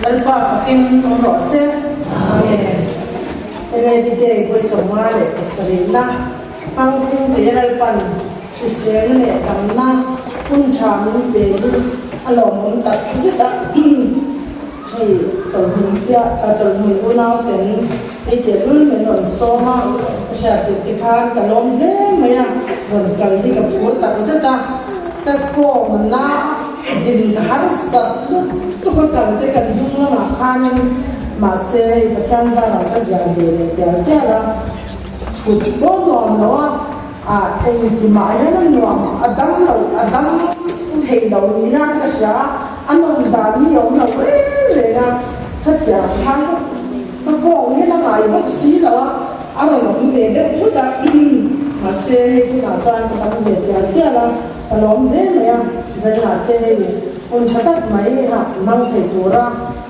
Lalpa fakin awm rawh se. Amen. Lady Day vawi 57 na hmang thung thei a Lalpan hriselna leh damna hun tha min pe hi a lawmawm tak zet a. Hei chawlhmun piah chawlhmun unau ten hei tehlul min rawn sawm a, ka hriat tirh te khan ka lawm hle mai a, rawn kal hi ka phur tak zet a, ka kawmna din ka harsat lutuk a kal te kan hnung lamah khanin mahse hei Pathian zarah ka ziah ve leh tial tial a, thut pawh nuam lo a, ah engtimah hian a nuam a dam lo a dam thei lo ni hian ka hria a. A nawm dan hi a awm lo reng reng a, khatiang khan ka ka kawng hian a ngai bawk si lo a, a rawn awm ve deuh thut a, mahse hei tunah chuan ka dam ve tial tial a, ka lawm hle mai a, zanah te hei hun tha tak mai hah hmang thei tura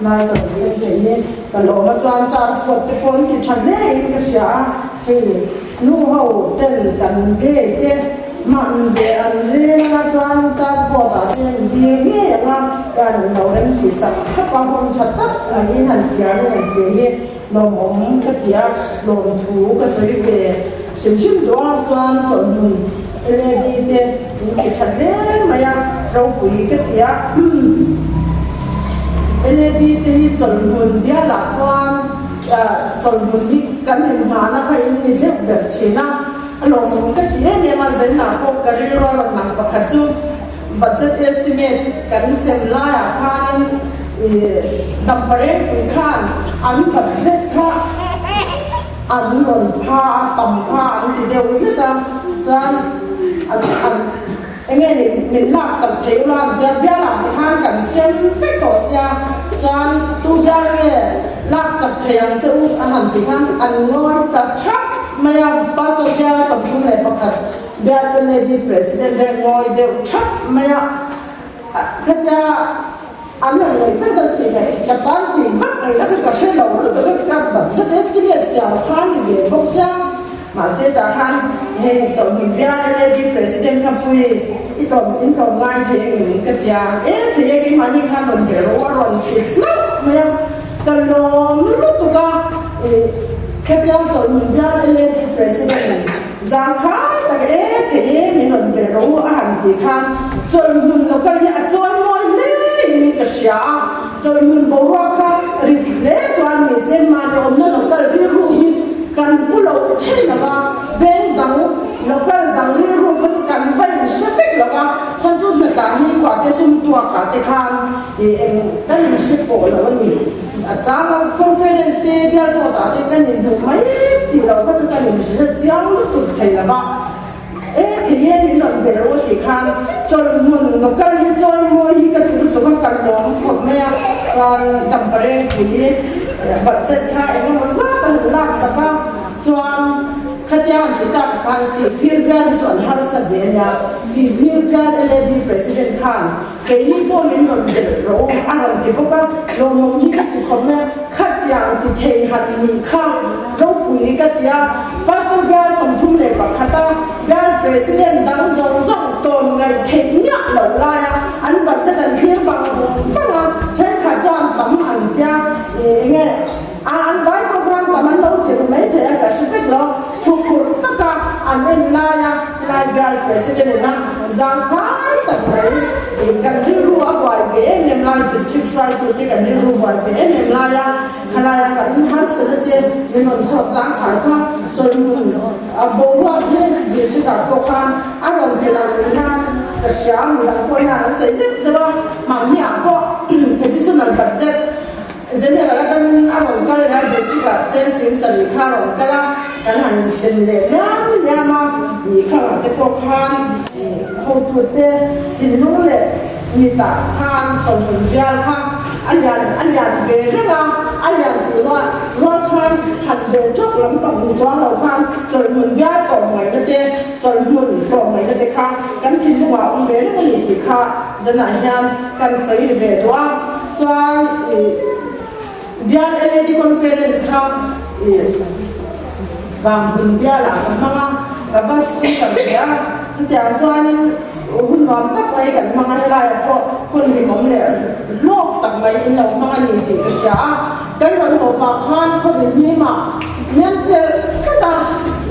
lai ka rawn thleng thei hi ka lawm a, chuan charge pawt te pawh an ti tha hle in ka hria a, hei nu ho ten kan gay te. Hman ve an reng anga chuan cardboard ah te an dir ngei ang a, hian an lo rem tih sak thlap a, hun tha tak maiin han kianin an pe hi lawmawm ka ti a, lawmthu ka sawi ve hrim hrim duh a, chuan chawlhmun led te in ti tha hle mai a, ropui ka ti a, led te hi chawlhmun bialah chuan chawlhmun hi kan inhmahna kha in ni deuh ber thin a. A lawmawm ka ti em em a, Zenna pawh ka rilru a rawn lang pakhat chu budget estimate kan sem laiah khanin ih Damparengpui khan an budget kha an rawn pha a, tam pha an ti deuh hlek a, chuan an an eng nge ni min laksak thei ula an tia bial ang ti khan kan sem vek tawh sia, chuan tu bial nge laksak thei ang che u a han ti khan an ngawi ta thak. Mai a, Pastor bial 31 bial Kennedy President reng ngawi deuh thap mai a, khatia an han ngaih vek an tih ngaih ka tan tih vak mai la kha ka hre lo lutuk a, ka budget estimate siam kha ni ve bawk sia, mahse tah khan hei chawlhni bial LAD President kha pui i tlawm in tlawm ngai thei angem ka tia, e thei e keimahni khan rawn ber u a rawn ti hlauh mai a, ka lawm lutuk a. Khatiang chawlhmun bial LAD President zangkhai tak e thei e min rawn be ro a han tih khan chawlhmun local hi a chawi mawi hle in ka hria a, chawlhmun boruak kha rit hle chuan ni se mahni awmna local rilru hi kan pu lo thei lo va, veng dang local dang rilru kha chu kan va in hre vek lo va, chuan chu hnatah hi khuate sum tuakah te khan eng kan in hre pawh lo a ni. A chang a, conference te bial pawh tah te kan inhmuh mai tih loh kha chu kan inhre chiang lutuk thei lo va. E thei e min rawn ber u tih khan chawlhmun local hi chawi mawi hi ka ti lutuk a, ka lawm khawp mai a. Chuan Damparengpui budget kha eng emaw zat a han lak sak a, chuan khatia han ti tak khan Sihphir bial hi chu an harsa ve a nia. Sihphir bial LAD president khan Keini pawh min rawn belh rawh u a rawn ti bawk a, lawmawm hi ka ti khawp mai a, khatiang ti thei han nih kha ropui ka ti a, Pastor bial 31 a bial President dang zawng zawng tawn ngaih theih miah loh laia an budget an thlir vang vang a, thenkhat chuan tam an tia eng nge a an vai pawh khan tam an lo ti ru mai thei a ka hre vek lo, huphurh taka an en laia Lai bial President in a zangkhai tak mai kan rilru a buai ve em em lai, District hruaitute kan rilru buai ve em em lai a, khalaia kan harsatna che min rawn chhuak zangkhai kha chawlhmun boruak hi District ah pawh khan a rawn pe lang ni hian ka hria, midang pawh hian an sawi zeuh zeuh a, mahni ah pawh additional budget General atangin a rawn kal leh a, District ah Cheng Sing Sarih kha a rawn kal a, kan han insem leh liam liam a, ih khangah te pawh khan ih hotute thinlung leh mitah khan thawmhnaw bial kha a lian a lian ve reng a, a lian tih rual rual khan han bel tawk lampang ni chuang lo khan chawlhmun bial tlawmngaihna te chawlhmun tlawmngaihna te kha kan thinlungah a awm ve reng a ni tih kha zanah hian kan sawi ve duh a. Chuan ih bial LAD conference kha ih Vanghmun bialah ka hmang a, ka va speaker ve a, chutiang chuanin. Hun nuam tak mai kan hmang a, helaiah pawh hun hlimawm leh hlawk tak mai in lo hmang a ni tih ka hria a. Kan rawn haw pah khan khawvel hnimah hian chelh tlat a,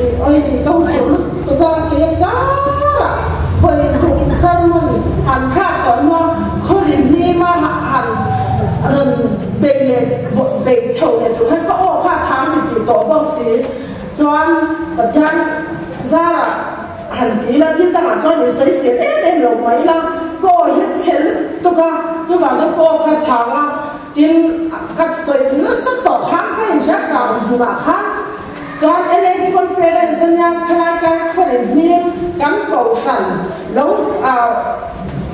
ih awi ka hu tur lutuk a, kei a karah vawi ruk sermon han thlak tawh hnu a, khawvel hnima han rawn beih leh beih chho leh tur khan ka aw kha a chhang ti tih tawh bawk si chuan Pathian zarah Han ti ila, thil dangah chuan in sawi sel em em lo mai ila, ka aw hi a chhe lutuk a, chuvang chuan ka aw kha chhang a, tin ka sawi nasa tawh khan ka inhria kang hmunah khan chuan LAD conference ania khalai ka khaw hming kan kohhran lo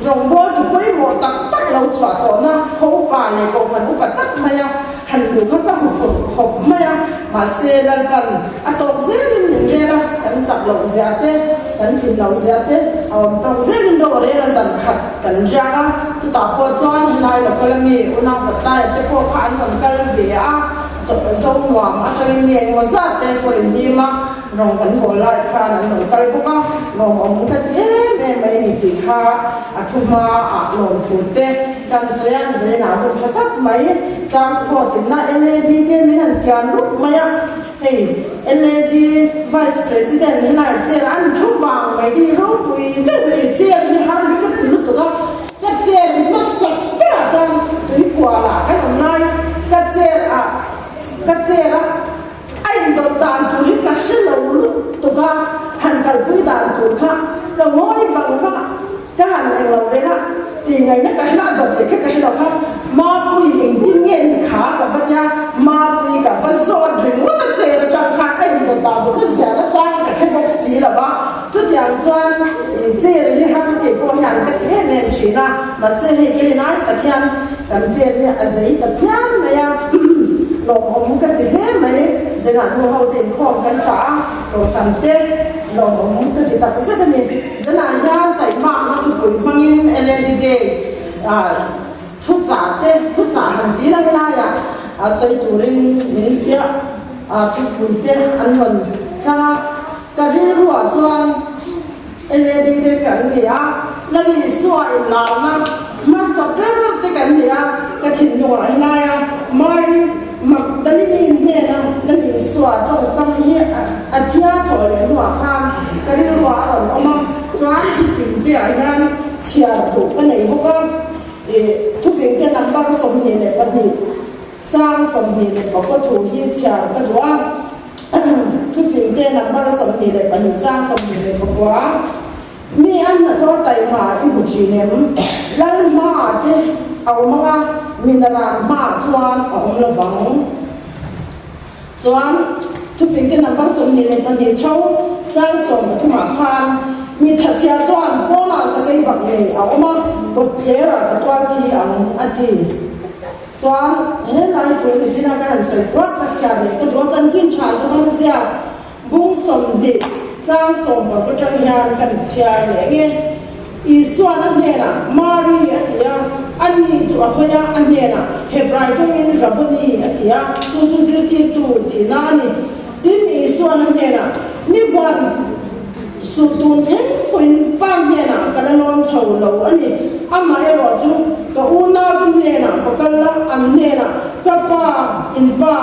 rawngbawl chu pawimawh tak tak lo chhuah tawhna khaw upa leh kohhran upa tak maia Han hmuh kha ka hmu phawrh khawp mai a, mahse Lalpan a tawk zelin min rel a, kan chak loh zia te, kan tlin loh zia te a awm tawk zelin ro a rel a, zan khat kan riak a, chutah pawh chuan helai local ami unau Pattaya te pawh kha an rawn kal ve a, zo nuam atangin nge engemaw zat te pawh in hlim a, rawng kan haw lai khan an rawn kal bawk a, lawmawm ka ti em em mai ni tih kha a thu hma ah lawmthu te kan sawi a, Zainah hun tha tak mai transport in na LAD te min han kian rup mai a, hei LAD Vice President helai chair an thu vang mai hi ropui deuh mai ni, chair hi har hi ka ti lutuk a, ka chair hmasak berah chuan tuikualah kan awm lai ka chair ah ka chair a. A indawt dan tur hi ka hre lo lutuk a, han kalpui dan tur kha ka ngawi vang vang a, ka han eng lo ve a, tih ngaihna ka hre a dawt leh kha ka hre lo kha, Mapui engtin nge ni kha ka va tia, Mapui ka va zawt ringawt a chen atang khan a indawt dan tur kha ziahna chang ka hre bawk si lo va, chutiang chuan chair hi har kei pawh hian ka ti em em thin a, mahse hei ka rin ai tak hian kan chair hi a zei ta phian mai a. Lawmawm ka ti hle mai, Zenah nu ho te inkhawm kan tha a, Kohhran te lawmawm ka ti tak zet a ni. Zenah hian taihmakna thupui hmangin LAD Day thuchah te thuchah han ti la helaiah sawi turin min tia thupui te an rawn thlang a, ka rilruah chuan LAD te kan ni a, Lal Isua inlarna hmasa ber te kan ni a, ka thinlungah helaia Mary Magdalene hnena Lal Isua tawngkam hi a thia thawh leh hnuah khan ka rilruah a rawn awm a, chuan thufing te ah hian chhiar duh ka nei bawk a, ih thufing te number 22 chang 21 thu hi chhiar ka duh a. Thufing te number 22 chang 29 Mi an hnathawh taima i hmu thin em? Lal hmaah te a awm ang a, mi naran hmaah chuan a awm lo vang. Chuan thufing te number 22 tho chang 13 khan mi thatchhia chuan pawnah sakei bak nei a awm a, kawtthlerah ka tual thi ang a ti. Chuan he lai tur nichina ka han sawi puat kha chhiar leh ka duh a, chanchin tha zawng an ziak bung 20 chang 10 atang hian kan chhiar leh nge. Isuan a hnenah Mari a ti a, ani chu a hawi a, a hnenah Hebrai tawngin Rabboni a ti a, chu chu zirtirtu tihna a ni. Tin, Isuan a hnenah, Mi vuan suh tun thleng pawhin Pa hnenah ka la lawn chho lo a ni. Amaherawh chu ka unaute hnenah ka kal a, an hnenah ka Pa, in Pa,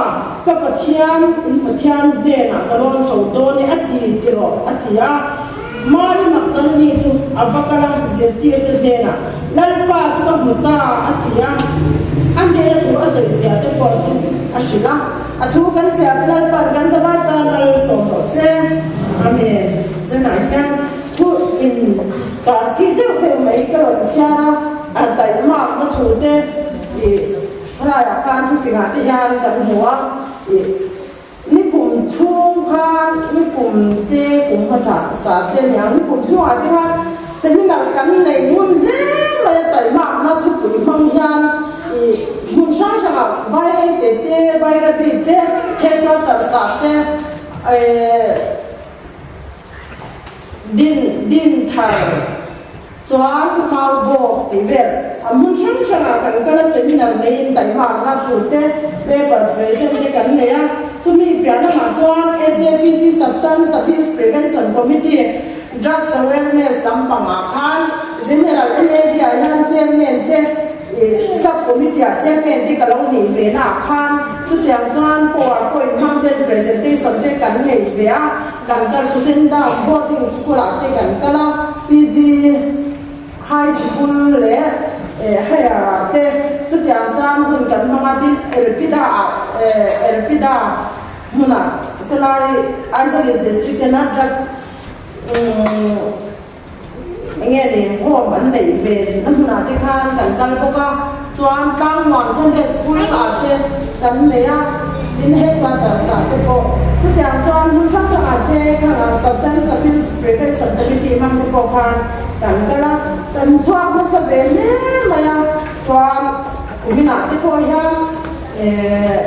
ka Pathian, in Pathian hnenah ka lawn chho dawn e a ti ti rawh, a ti a. Mari Magdalene chu a va kal a, zirtirte hnenah, Lalpa chu ka hmu ta, a ti a. A hnena thu a sawi zia te pawh chu a hrilh a. A thu kan chhiar te Lalpan kan zavai tan malsawm rawh se. Amen. Zanah hian thu in kar khi deuh deuh mai ka rawn chhiar a, a taihmakna thu te ih khalaiah khan thufingah te hian kan hmu a, ih ni kum chhung khan ni kum te kum hmata sa te a niang, ni kum chhungah te khan Seminar kan nei ngun hle mai a, taimakna thupui hmang hian ih hmun hrang hrangah Vairengte te, Vairabi te, headquarters ah te eh din din thar chuan Maubawk tih vel a hmun hrang hrangah kan kal a, seminar neiin taimakna thu te paper present te kan nei a, chumi piah lamah chuan SAPC Substance Abuse Prevention Committee. Drugs Awareness lampangah khan General LAD ah hian Chairman te Sub Committee ah Chairman te ka lo nih ve na ah khan chutiang chuan Power Point hmang ten presentation te kan nei ve a, kan kal Susendown Boarding School ah te kan kal a, PG High School leh Higher ah te chutiang chuan hun kan hmang a, tin Elpida ah Elpida hmunah sawlai Aizawl East District tena Drugs Enge ni home an neih ve na hmunah te khan kan kal bawk a, chuan Tlangnuam Sunday School ah te kan nei a, tin headquarters ah te pawh chutiang chuan hmun hrang hrang ah te khang Substance Abuse Prevention Committee hmang te pawh khan kan kal a, kan chhuak nasa ve hle mai a, chuan kuminah te pawh hian eh.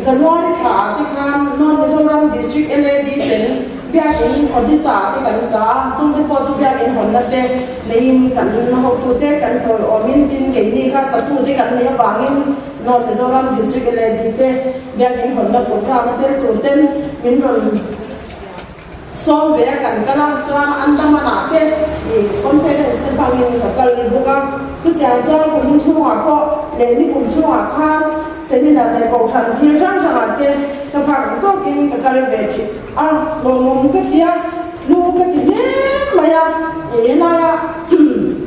January thla ah te khan North Mizoram District LAD ten Biakinn Odisha ah te kan sa a, chung te pawh chu Biakinn hawnna te neiin kan hotute kan tawlawmin tin keini kha satute kan neih avangin North Mizoram District LAD te Biakinn hawnna programme a tel tur ten min rawn Sawm ve a kan kal a, chuan Andaman ah te ih conference te hmangin ka kal bawk a, chutiang chuan kumin chhungah pawh leh nikum chhungah khan seminar leh kohhran thil hrang hrangah te ka phak tawkin ka kal ve thin a, lawmawm ka ti a, lu ka ti hle mai a, ih helaia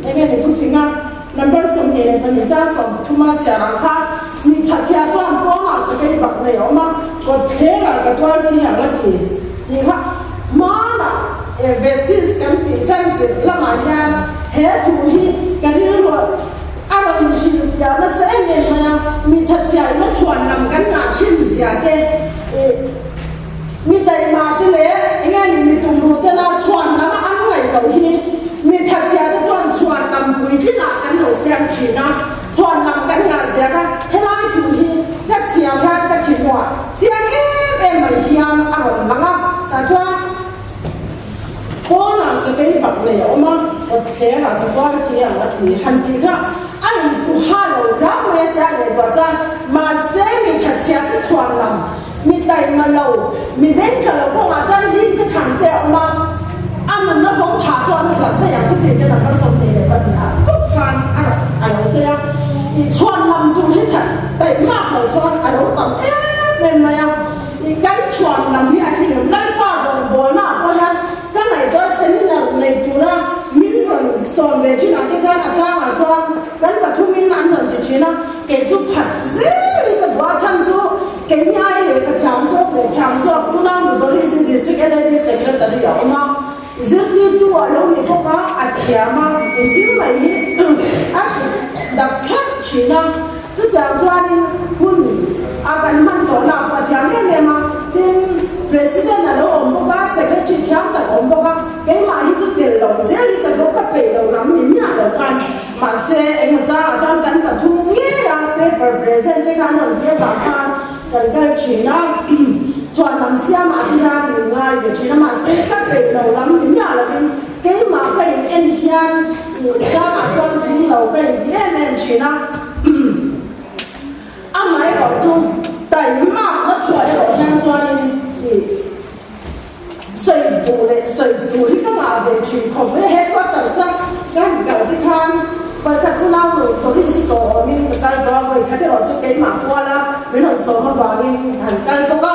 enge ni thufing a number 22 chang 30 a chhiar ang kha mi thatchhia chuan pawnah sakei bak nei a awm a, kawt thlerah ka tual thi ang a ti. Tih kha hmanah Vestige kan tih tan tirh lamah hian he thu hi ka rilru a rawn inhrilhfiah nasa em em mai a, mi thatchhiaina chhuan lam kan ngah thin zia te, mi taima te leh enge ni mi tumru tena chhuan lam an ngaih loh hi mi thatchhia te chuan chhuan lam puitlinah kan lo siam thin a, chhuan lam kan ngah zia kha helai thu hi ka chhiar hian ka thinlungah Chiang em em mai hian a rawn lang a, tah chuan pawnah sakei bak nei a awm a, kawtthlerah ka kual khi ang a ti han tih kha a intuha lo hram mai a tia ngaihtuah chuan mahse mi thatchhia te chhuan lam, mi taima lo, mi beng tla lo kawngah chuan hlim te thang te a awm a, a nunna bawng tha chuan a hlat daih ang khawvel te number 22 ah bawk khan a a lo sawi a, i chhuan lam tur hi that taihmak lo chuan a lo tam em em mai a, i kan chhuan lam hi a thil Lalpa rawngbawlna ah pawh hian ka ngaihtuah seminar nei tura min rawn sawm ve thin ah te khan a changah chuan kan pathumin an rawn ti thin a, kei chu phat zel hi ka duh a chhan chu keini ai lehkha thiam zawk leh thiam zawk tuna Mizoris District LAD Secretary a awm a, Zirtirtu a lo ni bawk a, a thiam a, engkim mai hi a ti dak thlap thin a. Chutiang chuanin hun a kan hman tawh lah pawh a thiam em em a, tin President a lo awm bawk a, Secretary thiam tak a awm bawk a, keimah hi chu tel loh zel hi ka dawk ka peih loh lam ni miah lo khan mahse engemaw changah chuan kan pathum ngei a paper present te khan rawn ti avang khan kan kal thin a, chuan lam siamah te hian min ngai ve thin a, mahse ka peih loh lam ni miah lovin keimah ka in en hian ih changah chuan tling lo ka inti em em thin a, amaherawh chu taimakna thuah erawh hian chuanin ih sawi duh leh sawi tur hi ka ngah ve thin khawp mai a, headquarters a ka han kal te khan vawikhat unau nu police hi tawh awmin ka kal bawk a, vawikhat erawh chu keimah kuala min rawn sawm avangin ka han kal bawk a,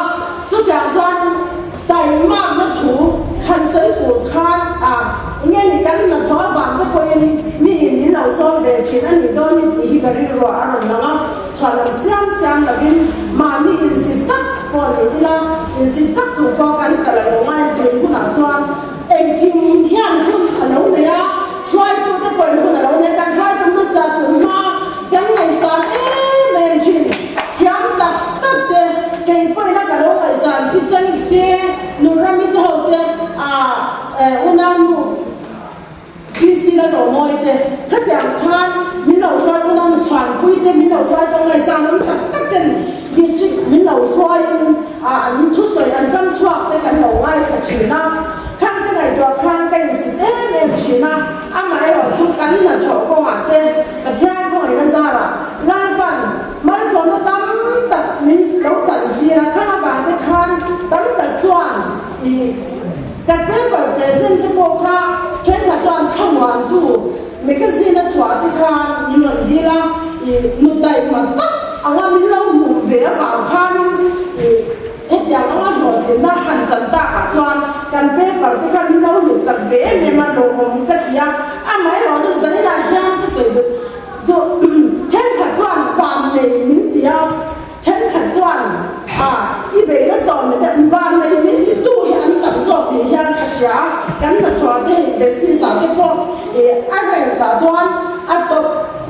chutiang chuan taimakna thu han sawi tur khan a enge ni kan hnathawh avang te pawhin mi in min lo sawm ve thin a nih dawn hi tih hi ka rilruah a rawn lang a. Chhuanlam siam siam lovin mahni insit tak pawh ni ila, insit tak chung pawh kan kal a lo ngai tun hunah chuan engkim hian hun a lo nei a, hruaitute pawhin hun a lo nei a, kan hruaitu hmasa tun hma kan ngaihsan em em thin thiam tak tak te, kei pawhin a ka lo ngaihsan khi Changit te, Nurami te ho te, ah unau nu. PC la lo mawi te, khatiang khan min lo hruai hun a, chhuanpui te min lo hruai tawng ngaihsan awm tak tak ten district min lo hruaiin an thusawi an kam chhuak te kan lo ngaithla thin a, khang te ngaihtuah khan ka insit em em thin a, amaherawh chu kan hnathawh kawngah te Pathian khawngaihna zarah Lalpan malsawmna tam tak min lo chan tir a, khang avang te khan tam tak chuan ih. Kan paper present te pawh kha thenkhat chuan thlamuantu magazine a chhuah te khan min rawn dil a, ih nu taihma tak anga min lo hmuh ve avang khanin ih hetiang anga hlawhtlinna han chan takah chuan kan paper te kha min lo hmuhsak ve em em a, lawmawm ka ti a. Amaherawhchu chu zaninah hian ka sawi duh chu thenkhat chuan vannei min ti a. Thenkhat chuan, A, i bei nasa awm te, vannei min ti tu hi an tam zawk ni hian ka hria a, kan hnathawh te hei business ah te pawh i a rank ah chuan a top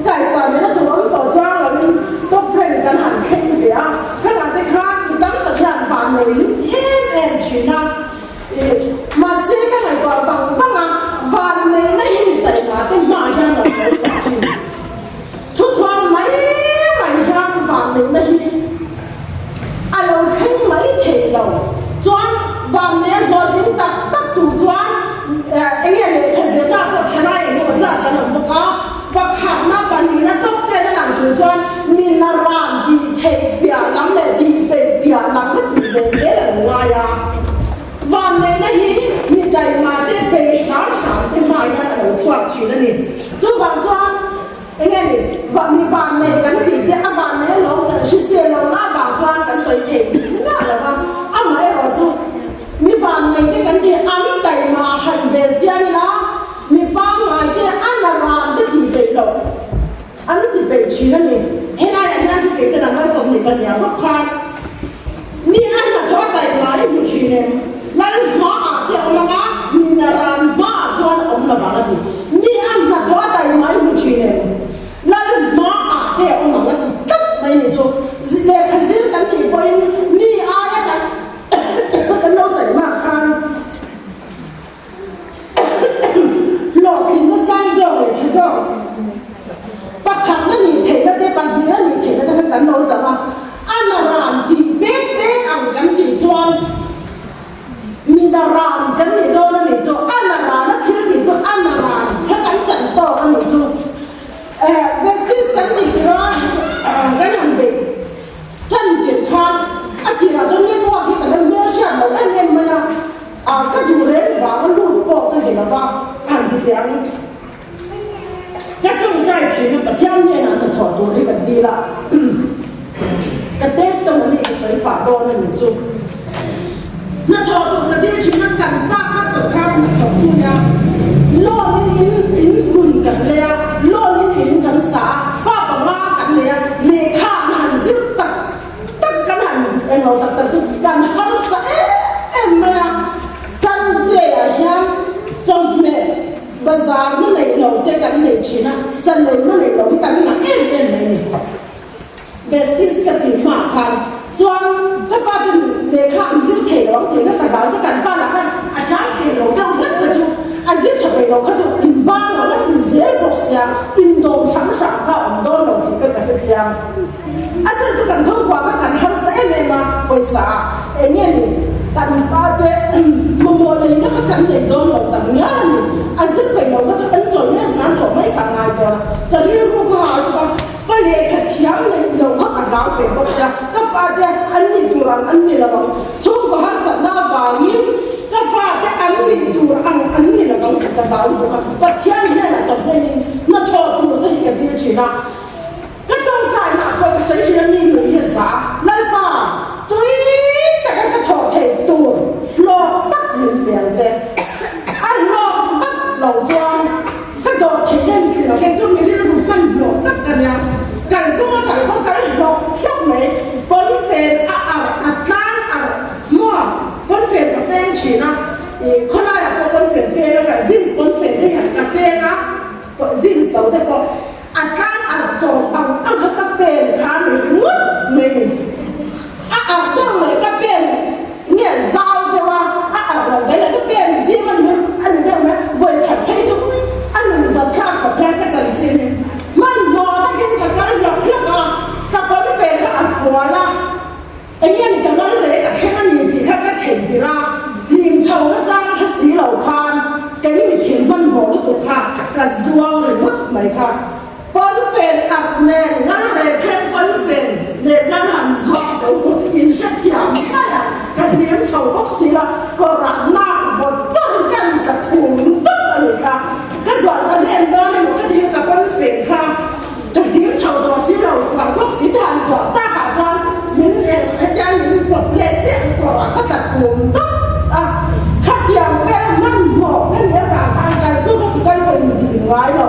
kaisa nena tur awm tawh chuang lovin top rank kan han thleng ve a, khangah te khan mi tam tak hian vannei min ti em em thin a, i mahse ka ngaihtuah vang vang a, vanneihna hi mi taihma te hmaah hian lo lo chhuah thin. Chuthuan mai mai hian vanneihna hi a lo thleng mai thei lo. Chuan vanneih a hlawhtling tak tak tur chuan enge lehkha zirna pawh thalai eng emaw zat kan awm bawk a, pakhatna pahnihna top ten a lang tur chuan mi naran tih theih piah lam leh tih peih piah lam kha tih ve zel a lo ngai a. Vanneihna hi mi taima te bei hram hram te hma hian a lo chhuak thin a ni. Chuvang chuan enge ni, mi vanneih kan tih te a vanneih a lo kan hrisel lo na vang chuan kan sawi thei ngah lo va, amaherawh chu mi vanneih te kan tih an taima han bel chiang ila mi pangngai te a na ran te tih peih loh an ti peih thin a ni. Helaiah hian thufei te lam malsawm ni ka nia bawk khan. Mi a hnathawh a taih ngai hmu thin em? Lal hmaah te a awm ang a, mi ran hmaah chuan a awm lo vang a ti. Mi a hnathawh a taih ngai hmu thin em? Lal hmaah te a awm ang a ti tlat mai ni chu. Lehkha zir kan tih pawhin mi aia kan kan lo taih mak khan Hlawhtlinna sang zawk leh tha zawk pakhatna nih theihna te, pahnihna nih theihna te kha kan lo chang a, a naran tih pek pek ang kan tih chuan mi naran kan nih dawn a nih chu, a narana thil tih chu a naran kha kan chan tawk a nih chu. Justice kan tih tura kan han beih. Tan tirh khan a tirah chuan network hi ka lo hmel hriat lo em em mai a, ah ka duh reng vang a lut pawh ka ni lo va, a han ti teh ang. Ka tawngtai thin a, Pathian hnenah hnathawh tur hi ka dil a, ka testimony ka sawi pah dawn a ni chu. Hnathawh tur ka dil thin a, kan pa kha sawrkar hnathawh chu nia, loan in in in hmun kan lei a, loan in in kan sa a, fa panga kan nei a, lehkha an han zir tak tak kan han englo tak tak chu kan harsa em em mai a, Sunday ah hian chawhmeh bazar na neih lo te kan nei thin a, sa nei na neih lo hi kan ngah em em mai a ni. Besties ka tih hma khan chuan ka pa ten lehkha an zir thei lo ang tih kha ka hlau zet an pa lah khan a tlang thei lo deuh hlek kha chu a zir tha thei lo kha chu in bang lo la ti zel bawk sia in dawm hrang hrang kha a awm dawn lo tih ka ka hre chiang. A chhan chu kan chhungkua kha kan harsa em em a pawisa ah eng nge ni kan pa te mamawh leina kha kan nei dawn lo tak ngial a ni a zir peih lo kha chu an chawi mek nan thawh mai kha a ngai dawn a ka rilru kha a lutuk a. Fa lehkha thiam neih loh kha ka hlau ve bawk sia, ka fate an nih tur ang an ni lo ang, chhungkaw harsatna avangin ka fate an nih tur ang an ni lo ang tih ka hlau lutuk a, Pathian hnenah chawhmeiin hnathawh tur te hi ka dil thin a, ka tawngtainaah pawh ka sawi thin a, mi nui hi a za a, Lalpa tui taka ka thawh theih tur hlawk tak min pe ang che, a hlawk vak lo chuan. Ka dawh thei nen khi lo kei chu mi rilru hman hlawh tak ka nia. Kal kawnga kal pawh kal hlawk hlawk mai. Pawnfen a arh a tlang arh maw pawnfen ka feng thin a ih khawlaiah pawh pawnfen feng a kal jeans pawnfen te hian ka feng a jeans lo te pawh a tlang arh tawp ang ang kha ka pen kha a ni ringawt mai ni. A arh deuh leh ka pen nge zau deuh a, a arh lo daih leh ka pen zing a ni a ni deuh mai, vawi khat phei chu a nun zat thlak khawp hian ka chanchin hi hmanhmawh takin ka kal hlawk hlawk a, ka pawn ve kha a fual a, eng nge ni ka mal rek a thleng a ni tih kha ka theihnghilh a, hlim chho na chang kha si lo khan kei mithin hmanhmawh lutuk kha ka zuang ringawt mai kha. Pawnfen ap nen ngal reh thleng pawnfen. tum tawp a, khatiang vel hmanhmawh ka nih avang khan kal tur ka kal pawh in dil ngai lo.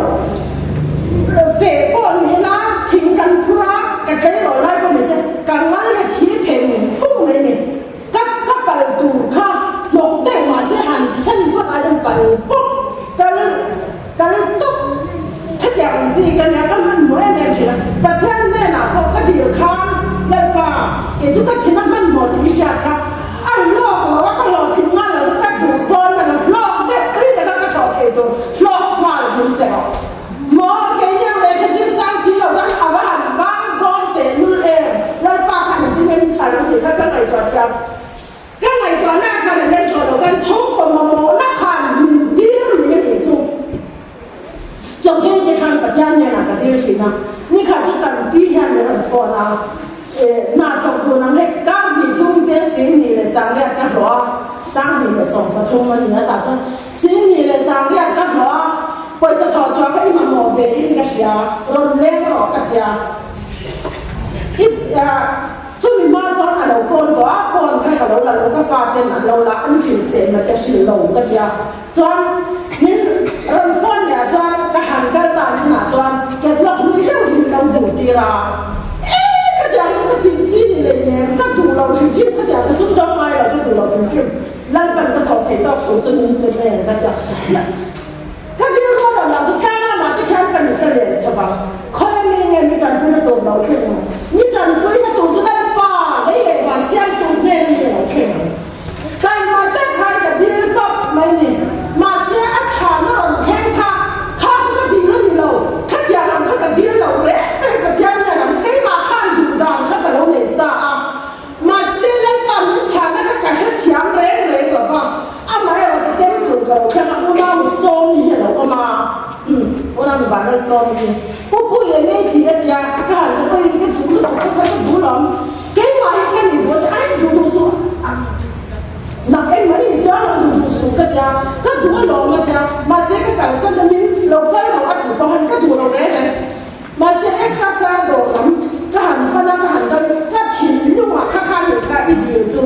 Feh pawh ni ila thing kan phur a, ka tleirawl lai pawh ni se ka ngal hi thi phei mum phung mai a ni. Ka ka pal tur kha hnawk deuh mahse han thlen phawt ah hian pal pawp kal kal tawp khatiang ang chi ka nia ka hmanhmawh em em thin a, Pathian hnenah pawh ka dil khan Lalpa kei chu ka thin a hmanhmawh tih i hriat kha a hlawk lo a ka hlawhtling nghal lo chu ka duh dawn ka lo hlawk deuh tui taka ka tlawh thei tur hlawk nghal min pe rawh. Maw keini ang lehkha zir sang si lo khan a va han vang dawn teh lul em? Lalpa khan engtin nge min chhan ang tih kha ka ngaihtuah thiam. Ka ngaihtuahna khan a leng tawh lo, kan chhungkaw mamawhna khan min tir lui a nih chu. Chawngkeng te khan Pathian hnenah ka dil thin a, nikhat chu kan pi hian min rawn phone a, Hna thawk dun ang hei kar hnih chhung cheng 10,000 leh 90 ka hlawh a, 10,033 a ni a tah chuan 10,000 leh 90 ka hlawh a, pawisa thawh chhuah kha i mamawh ve in ka hria, rawn leng rawh ka tia. I chumi hma chuan a lo phone tawh a, phone kha ka lo la lo, ka fa ten an lo la, an hrilh che na te hrilh lo ka tia. Chuan min rawn phone leh ah chuan ka han kal ta an inah chuan catalog hlui deuh hi min lo hmuh tir a, e khatiang chu ka tih chi ni leh nem, ka duh lo hrim hrim khatiang ka sum dawng ngai lo ka duh lo hrim hrim, Lalpan ka thawh theih tawk tur chu min pe mai ang ka tia. Ka rilru a rawn lang chu tlang lamah te khian ka mit a len chho a, khawi mi nge mi tanpuina tur lo thleng ang, mi tanpuina tur chu Lalpa lei leh van siamtu hnen a mi a lo thleng ang. Taima tak khan ka dil tawp mai ni. Mahse a chhan a rawn thleng kha, kha chu ka dil a ni lo. Khatiang ang kha ka dil lo reng reng Pathian hian ang keimah khan duh dan kha ka lo nei sa a. Mahse Lalpa min chhanna kha ka hrethiam reng reng lo va, amaherawh chu temple ka lo thleng a, unau Sawmi hi a lo awm a. Unau mi Vanlal Sawmi hi Pu Puia ngei tih a tia, ka han sawi pawhin ka duh lutuk kha ka duh lo. Keimah hi ka ni duh a ti, ai duh duh suh a, nak engmah i ni chuan lo duh duh suh ka tia, ka duh alawm a tia, mahse ka kalsan a min lo kal lo a tih pawh han ka duh lo reng reng, mahse ek taksa dawr lam ka han hman a ka han kal ka thinlungah kha khan in kha i dil chu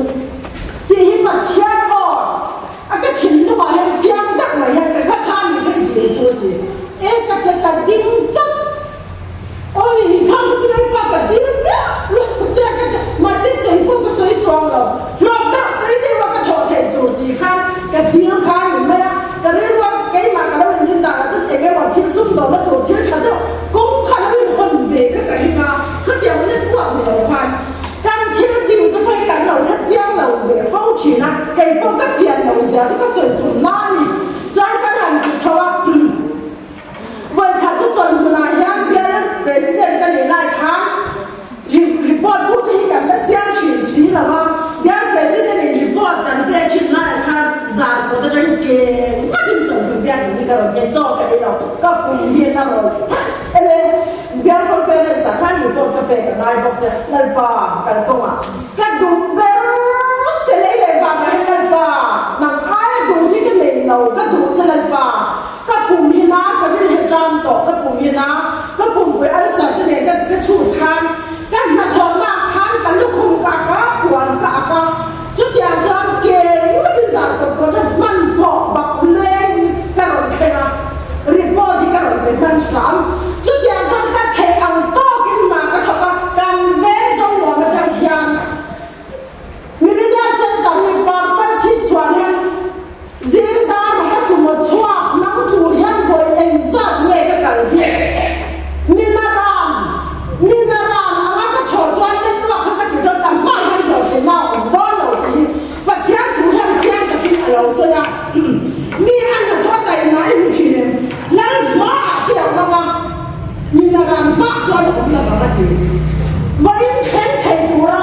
tih hi Pathian aw a ka thinlungah hian chiang tak mai hian ka kha khan in kha i dil chu a ti, e ka tia ka ding chat. Awi, khang ka ti Lalpa ka dil miah lo che ka ti, mahse sawi pawh ka sawi chuang lo, hlawk deuh mai deuh a ka thawh theih tur tih khan ka dil kha a ni mai a, ka rilru a keimah ka lo inrin dan ah chuan eng emaw thil sum dawhna tur thil tha deuh kawng kha lo inhawn ve kha ka ring a, khatiang network ni lo khan kan thil dil te pawh hi kan lo hre chiang lo ve fo thin a, kei pawh ka chian lo zia chu ka sawi tum na a ni, chuan kan han ti tho a. Vawikhat chu chawn hmunah hian bial President ka nih lai khan report bu te hi kan la siam thin si lo a, bial President in report kan pek thin laiah khan zan kawt atangin ke ngatin chawn hmun biak in hi ka rawn en chaw ka ei lo, ka pum hi a rawn phah ele bial conference ah khan report ka pek a ngai bawk sia, Lalpa kalkawngah ka duh ber che lei leh vanah hian Lalpa nang aia duh hi ka nei lo, ka duh che Lalpa. Ka pum hi na ka rilhe tan tawh, ka pum hi na ka pumpui ulcer te nen ka ka chhut khan ka hnathawhna khan ka lukhum ka ak a, puan ka ak a, chutiang chuan ke ngatin zan kawt kawt a hmanhmawh bak leng ka rawn thleng a, report hi ka rawn pe hman hram, chutiang chuan ka theih ang tawkin hna ka thawk a, kan veng zawng nuam atang hian. Millennium Center hi Parsan chhip chhuah hian zing dar ruk a sumo chhuak nang tur hian vawi engzat nge ka kal hi? Minaran, Minaran anga ka thawh chuan network kha ka ti chuan ka hma hian hlawhtlinna a awm dawn lo tih hi Pathian thu hian chiang takin a lo sawi a. Mi a hnathawh taima i hmu thin em? Lal hmaah te a awm a. Minaran hmah chuan a awm lo ang a ti. Vawiin thleng thei tura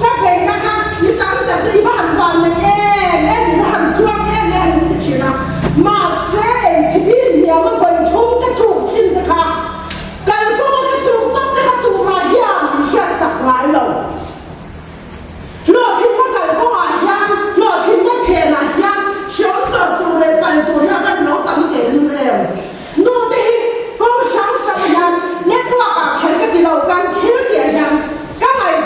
ka beihna kha mi tam tak chu i va han van nei em em, i va han tuang em em min ti thin a. Mahse engchhi hniam a vawi thum ka tluk thin te kha kalkawnga ka tluk tawp te kha tumah hian min hriatsak ngai lo. Hlawhtlinna kalkawngah hian, hlawhtlinna phenah hian hreawm tawrh tur leh pal tur hi a van lo tam teh lul em? Nu te hi kawng hrang hrang hian network ah kher ka ti lo, kan thil tih ah hian ka ngaihtuah.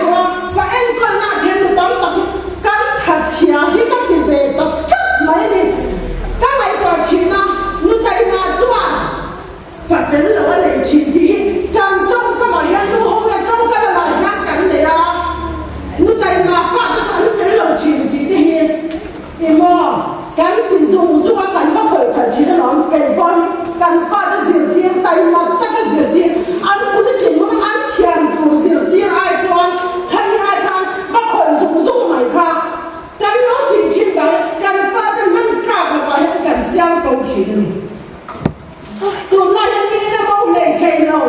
I maw? Kan ti zung zung a, kan va khawih khalh thin alawm. Kei pawh hi kan fate zirtir, taima taka zirtir, an puitling hun an thiam tur zirtir ai chuan khami ai khan va khawih zung zung mai kha kan lo tih thin bai kan fate hman tlak lovah hian kan siam fo thin a ni. Tunlai hian mi ina mo hlei thei lo,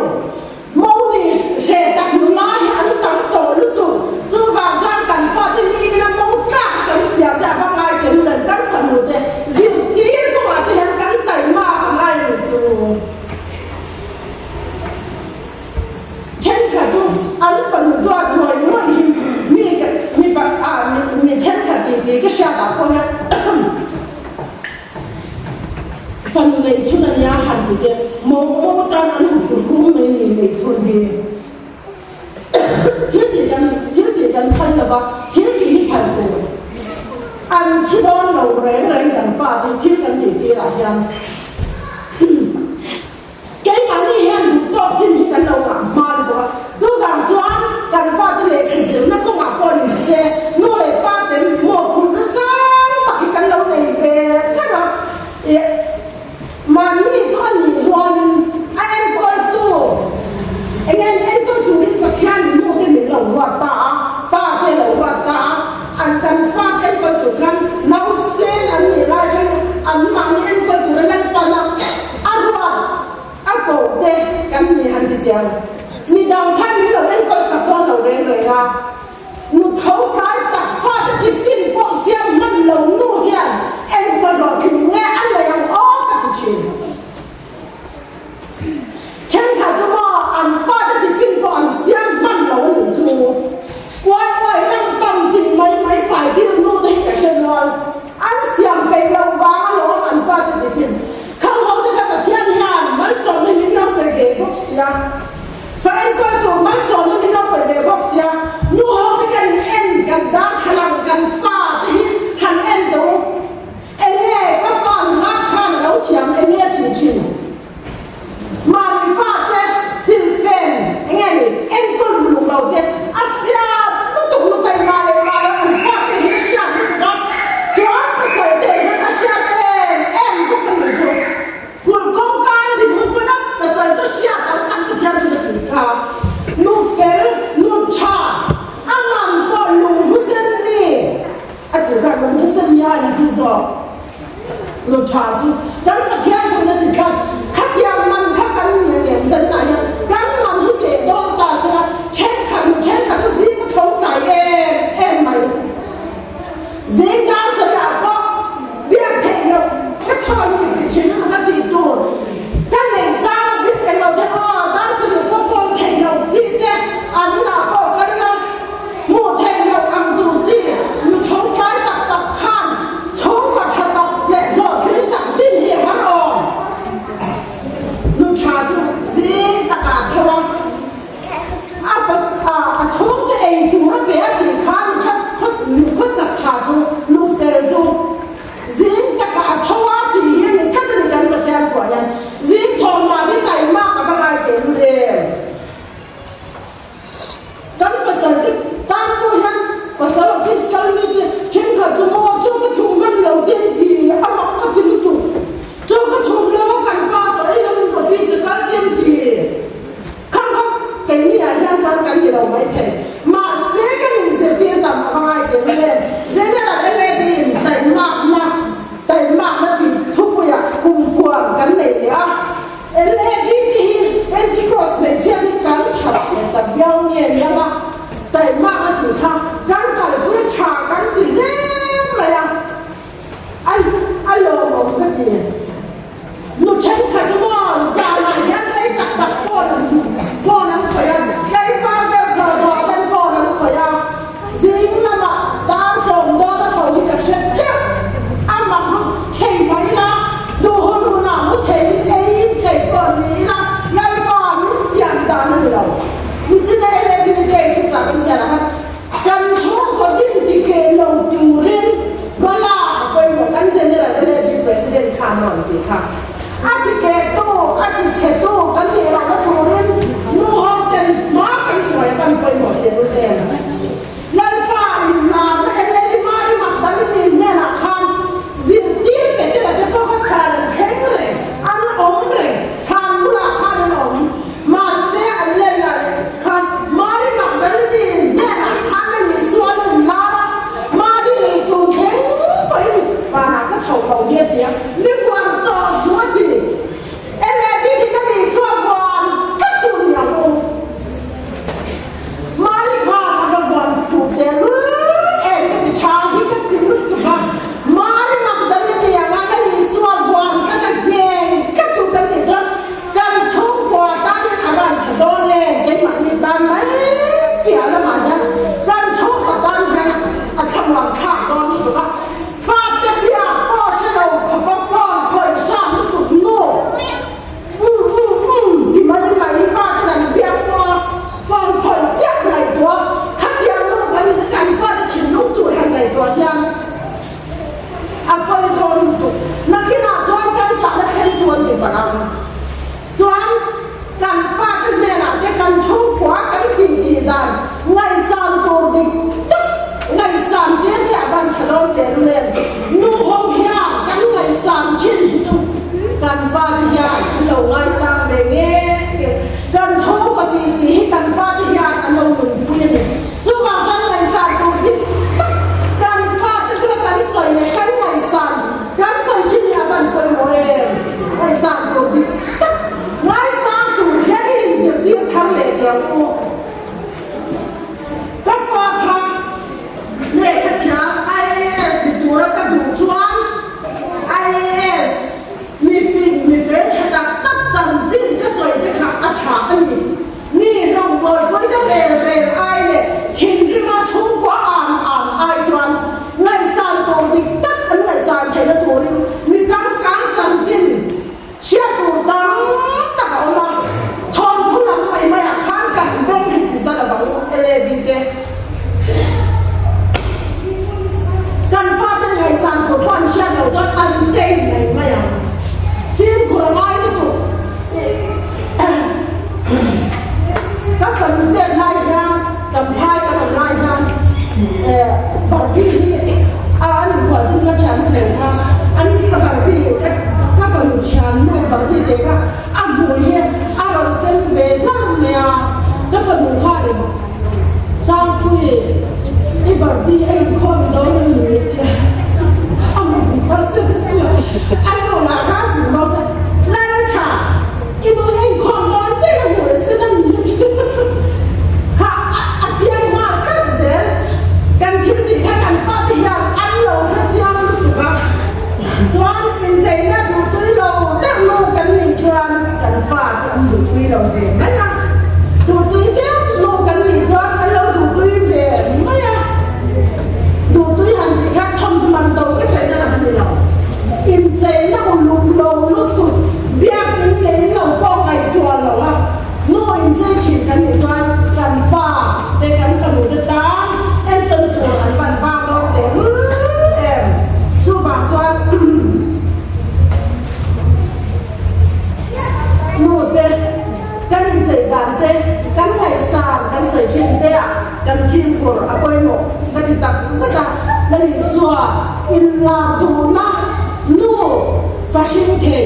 mo nih hreh tak nula hi an tam tawh lutuk. Chuvang chuan kan fate mi ina mo tlak a kan siam te a va ngai tel len kan fanu te zirtir kawngah te hian kan taihmak a ngai lo chu. Thenkhat chu an fanu duat ngawih ngawih hi mi mi mi thenkhat tih tih ka hriat ah pawh hian Fanu neih chhun a nia han ti teh, mo mo tan an hmu phur rum mai ni neih chhun hi. Thil tih kan thil tih kan phal lo va, thil tih hi phal tur. An thi dawn lo reng reng kan fa tih thil kan tih tir ah hian. Keimahni hian duh tawk chin hi kan lo ngah hma lutuk a, chuvang chuan kan fate lehkha zirna kawngah pawh ni se nu leh pa ten mawhphurhna sang tak hi kan lo nei ve vek a, ih mahni chu a nih rualin a enkawltu eng nge ni enkawl turin Pathianin nu te min lo ruat ta a, pa te lo ruat ta a, an kan fate enkawl tur khan nausen an nih lai khan anmahni enkawl tura Lalpan a A ruat a koh te kan ni han ti chiang. Midang khan min lo enkawl sak dawn lo reng reng a, nu tho tlai tak fate tiffin pawh siam hman lo nu hian enkawl rawh tling nge a nei ang aw ka ti thin. Thenkhat chu maw an fate tiffin pawh an siam hman lo a nih chu. Uai uai ram pam tin mai mai pai dil nu te hi ka hre nual. An siam peih loh vang alawm an fate tiffin. Khang ho te kha Pathian hian malsawmna min lo pe ve bawk sia. Fa enkawl tur malsawmna min lo pe ve bawk sia. Nu ho te kan in en kan darthlalang kan fa te hi han en tawh u. Enge ka fa nula khan a lo thiam enge a tih thin. Mahni fate silfen enge ni enkawl uluk lo te a hriat lutuk lutai mah leh mah lo an fate hi a hriat lutuk a, chuan pasal te hian a hriat em em bawk a nih chu. Kulh kawngka an din hun pawn a pasal chu hriat ang kan Pathian chu ka tih kha. Nu fel, nu tha, a man pawh lunghusen mi a tih kha lunghusen mi a in hlu zawk. Lu tha chu kan Pathian chuan a ti tlat, khatiang man kha kan ni a ngen zanah hian kan man hi teh dawn ta sela thenkhat nu thenkhat chu zing a tho tlai em em mai. Zing dar zanah pawh biak theih loh ka thawn hi ti thin a ka tih tur ka neih chang a biak englo te aw dar sarih pawh phone theih loh chi te an inah pawh kal ila hmuh theih loh ang tur chi nu tho tlai tak tak khan Chhungkaw tha tak leh hlawhtling tak din hi har awm. Nu tha chu zing takah tho a, a pas a a chhungte ei tur a pe a tih khan kha nu khawsak tha chu nu fel chu zing takah a tho a tih hi a ni tlat a ni kan Pathian pawh hian zing thawmah hi taihmak a va ngai teh lut em. Kan pasal te tan pawh hian pasal office kal mi te thenkhat chu maw chaw ka chhum hman lo te an ti a mak ka ti lutuk. Chaw ka chhum lo a kan pa chaw ei lo in office a kal te an ti. Khang kha keini ah hian chuan kan ti lo mai thei. Mahse kan inzirtir tam a va ngai tel em. General LAD in taihmakna taihmakna tih thupuiah kumpuan kan nei leh a. LAD te hi Pentecost hmeichhia hi kan that chhe ta viau nge ni anga taihmak a tih kha kan kalpui tha kan ti hle mai a, a a lawmawm ka ti. Nu thenkhat chu maw zanah hian rei tak tak phone phone an khawih a, tlaivar deuh dawr dawr ten phone an khawih a, zing lamah dar 70 a tho hi ka hre teuh. A mak ru thei mai ila, duh hun hunah mu theiin eiin thei pawh ni ila, Lalpa min siam dan a ni lo. Nichina LAD te thu chak in siam ah khan kan chhungkaw din ti keh lo turin hmalak a pawimawh kan General LAD President khan a rawn ti kha. A ti keh tu, a ti chhe tu kan nih lohna turin nu ho ten hma kan hruai a pan pawimawh teh lut em. Lalpa in hna na LAD Mari Magdalene hnenah khan. chho lo hi a ti a, mi vuan tawh suh a ti. Ele ti ti ka Isua vuan tlat tu ni ang u. Mari khan a va vuan fuh teh lul em ka ti tha hi ka ti lutuk a, Mari Magdalene ti ang a kan Isua vuan tlat a ngheng tlat tu kan nih chuan kan chhungkua tan hian a ran tha dawn em keimahni tan mai piah lamah hian kan chhungkaw tan hian a thlamuan thlak dawn lutuk a. Fate biak pawh hre lo khawpa phone khawih hram lutuk nu. Um um um ti mai mai faten an biak pawh a phone khawih chiah ngaihtuah khatiang nu kan kan fate thinlung tur han ngaihtuah hian a pawi dawn lutuk. Nakinah chuan kan ṭahna thleng tu an ni palh ang. Chuan kan fate hnenah te kan chhungkua kan titi dan ngaihsan tur dik tak ngaihsan tir te a van tha dawn teh lul em? Nu ho hian kan ngaihsan thin hi chu kan fate hian an lo ngaisang ve nge nge. Kan chhungkaw titi hi kan fate hian an lo nunpui a ni. Chuvang kan ngaihsan tur dik tak kan fate bula kan sawi leh kan ngaihsan kan sawi thin hi a van pawimawh em? Ngaihsan tur dik tak ngaisang tur hian i inzirtir thar leh teh ang u. Ka fa kha lehkha thiam IAS ni tura ka duh chuan IAS mi fing mi fel tha tak tak chanchin ka sawi te kha a tha a ni. Mi rawngbawl hawina rel rel ai leh thinrima chhungkua an an ai chuan ngaihsan tur dik tak an ngaihsan theihna turin mi changkang chanchin hriat tur tam tak a awm a, thawnthu lam mai maiah khan kan beng hi ti zat avang LAD te kan fate ngaihsan tur pawh an hriat loh chuan an tei mai mai ang. Fimkhur a ngai lutuk. Ka fanu chet lai hian Champhai ka rawn lai hian Barbie hi a an inhual tum ka thian nu nen kha an ka Barbie ka fanu thian nu Barbie te kha a hmui hi a rawn sen ve hlar mai a, ka fanu khain Sangpui i Barbie a inkhawm dawn a ni a hmui kha sen sia a nu lah kha a hmu lo se Laltha i nu inkhawm dawn che ka hmu leh sen a ni kha a chiang nghal tlat zel kan thil tih kha kan fate hian an lo hre chiang lutuk a chuan incheina duhtui lo deuh nu kan nih chuan kan fate an duhtui lo ve mai a duhtui deuh nu kan nih chuan an lo duhtui ve mai a duhtui han tih kha thawmhnaw man to ka sawi na lam a ni lo. Incheina uluk lo lutuk biakin leh in lo pawh ngaihtuah lo a, nu inchei thin kan nih chuan kan fa te kan fanu te tan entawn tur an van vang dawn teh lul em. Chuvang chuan nu te kan inchei dan te kan ngaihsan kan sawi thin te ah kan fimkhur a pawimawh ka ti tak zet a, Lal Isua Inlar duhna nu fahring thei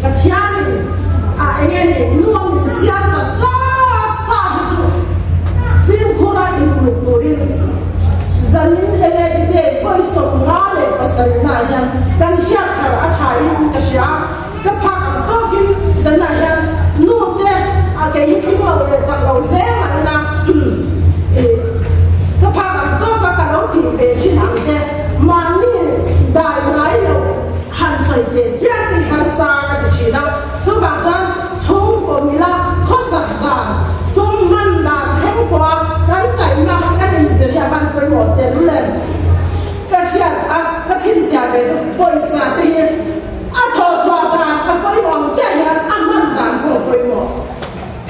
Pathianin a eng nge ni nu a min siam ta sa sa hi chu fimkhura inuluk turin zanin LAD Day vawi 57 naah hian kan hriat thar a tha in ka hria. Ka phak ang tawkin zanah hian nu te a kei hi tling lo leh chak lo hle mah ila ka phak ang tawka ka lo tih ve thin ang te mahni dai ngai lo han sawi teh chiah hi harsa ka ti thin a, chuvang chuan chhungkaw mila khawsak dan sum hman dan thleng pawha kan kaihna kan inzir hi a van pawimawh tel em ka hriat a ka chhinchhiah ve chu pawisa te hi A thawhchhuah dan a pawimawh ang chiah hian a hman dan pawh a pawimawh.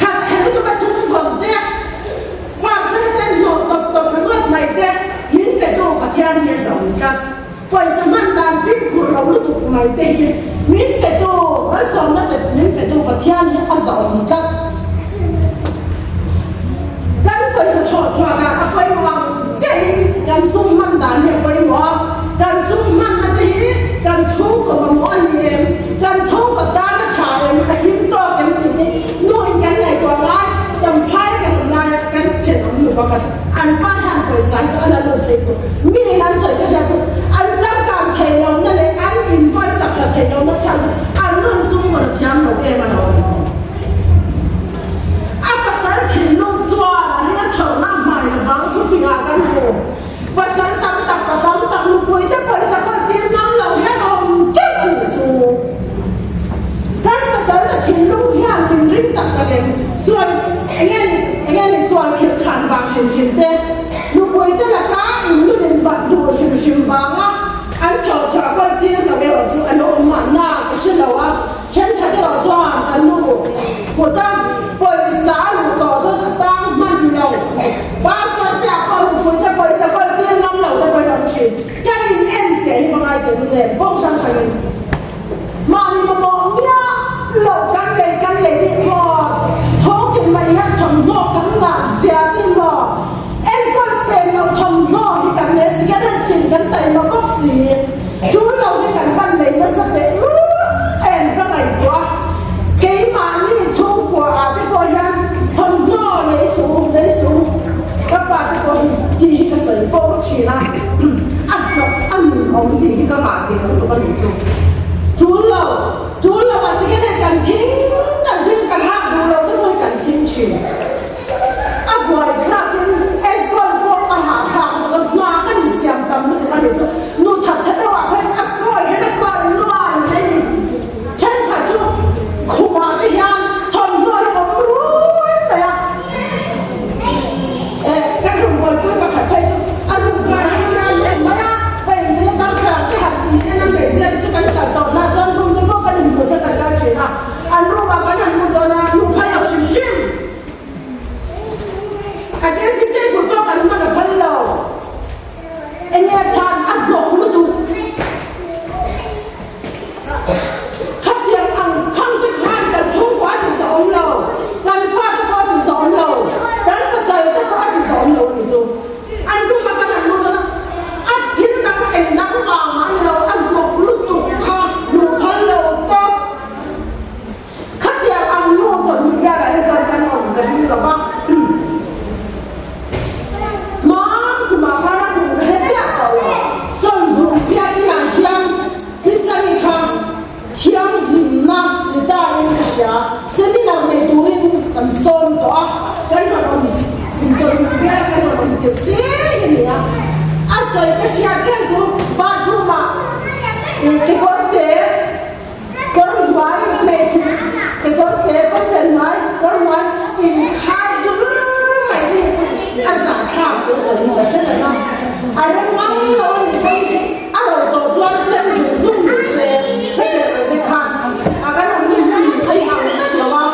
Tha chhe lutuk a sum vawn te, mahse ten hlawh tawp tawp ringawt mai te min petu Pathian hi a zo tlat. Pawisa hman dan fimkhur lo lutuk mai te hi min petu, malsawmna pe min petu Pathian hi a zo tlat. Kan pawisa thawhchhuah dan a pawimawh ang chiahin kan sum hman dan hi a pawimawh a, kan sum hmanna te hi kan chhungkaw mamawh a ni em, kan chhungkaw tan a tha em, a him tawk em tih hi nuin kan ngaihtuah ngai. Champhai kan awm laia kan thenawm nu pakhat an pa hian pawisa hi chu a la lut thei tawh. Miin an sawi te hian chu an changkan thei lohna leh an in. erawh chu an awm mahna ka hre lo a, thenkhat erawh chuan ka nu kuta pawisa a luh tawh chuan a tang hman lo. Pastor te ah pawh nupuite pawisa kawl tir ngam lo te pawh in awm thin. Kan in en fiah hi pangai tel lut em? Kawng hrang hrangin mahni mamawh miah loh kan lei kan lei hi maw chhawngtin mai hian thawmhnaw kan ngah zia tin maw enkawl sen loh thawmhnaw hi kan nei si kan han thin kan taima bawk si tul lo hi kan van lei nasa teh lut em ka ngaihtuah keimahni chhungkua ah te pawh hian thawmhnaw lei suh u lei suh u ka fate pawh hi tih hi ka sawi fo thin a. A hnawk a nun awm tih hi ka mah ve lutuk a nih chu. Tul lo, tul lo ah si hian kan thing, kan thing kan hak duh lo te pawh hi kan thing thin. A buaithlak in enkawl pawh a hahthlak zawk a, hna kan insiam tam lutuk a nih chu. Nu thatchhe deuh ah pawhin a kawi hian a kawi nual mai a ni. Thenkhat chu khumah te hian thawmhnaw hi awm rui mai a. Eh, kan rawngbawlpui pakhat phei chu a room kha a heng ngai em mai a, ka inzir a darthla te han in en a hmeichhia te chu kan kal tawh hna chuan room te pawh kan inhmu sa kan kal thin a, an room ah kan han lut dawn a, luh phal lo hrim hrim. A dressing table pawh kan hman a phal lo. Enge a chhan a hnawk lutuk. Khatiang ang khang te khan kan chhungkua a tihzah awm lo, kan fate pawh a tihzah awm lo, kan pasal te pawh a tihzah awm lo a nih chu. An room a kan han lut dawn a, a thil dang eng dang vang mah a ni lo, a hnawk lutuk kha hmuh phal lo tawp. Khatiang ang nu chawhnu biakah hi chuan kan awm ka ring lo va. Hmaan kumah khan a kum ka hre chiah tawh lo. Chawhnu biakinah hian Pichani kha thianghlimna ni ta in ka hria. Seminar nei turin kan sawm tawh a, kan rawn awm in chawhnu biak kan rawn awm tirh tir hi ni a. A sawi ka hriat reng chu bathroom-ah kekawr te, Kawr hnuai hmeichhe kekawr te kawngfen hnuai kawr hnuai inkhai dul mai hi a zahthlak chu sawi ka hre reng a, a rem mang lo a nih pawhin a ro tawh chuan sen zung zung ni se hetiang ang che khan a kan awm hun hun a i ang vek lo a,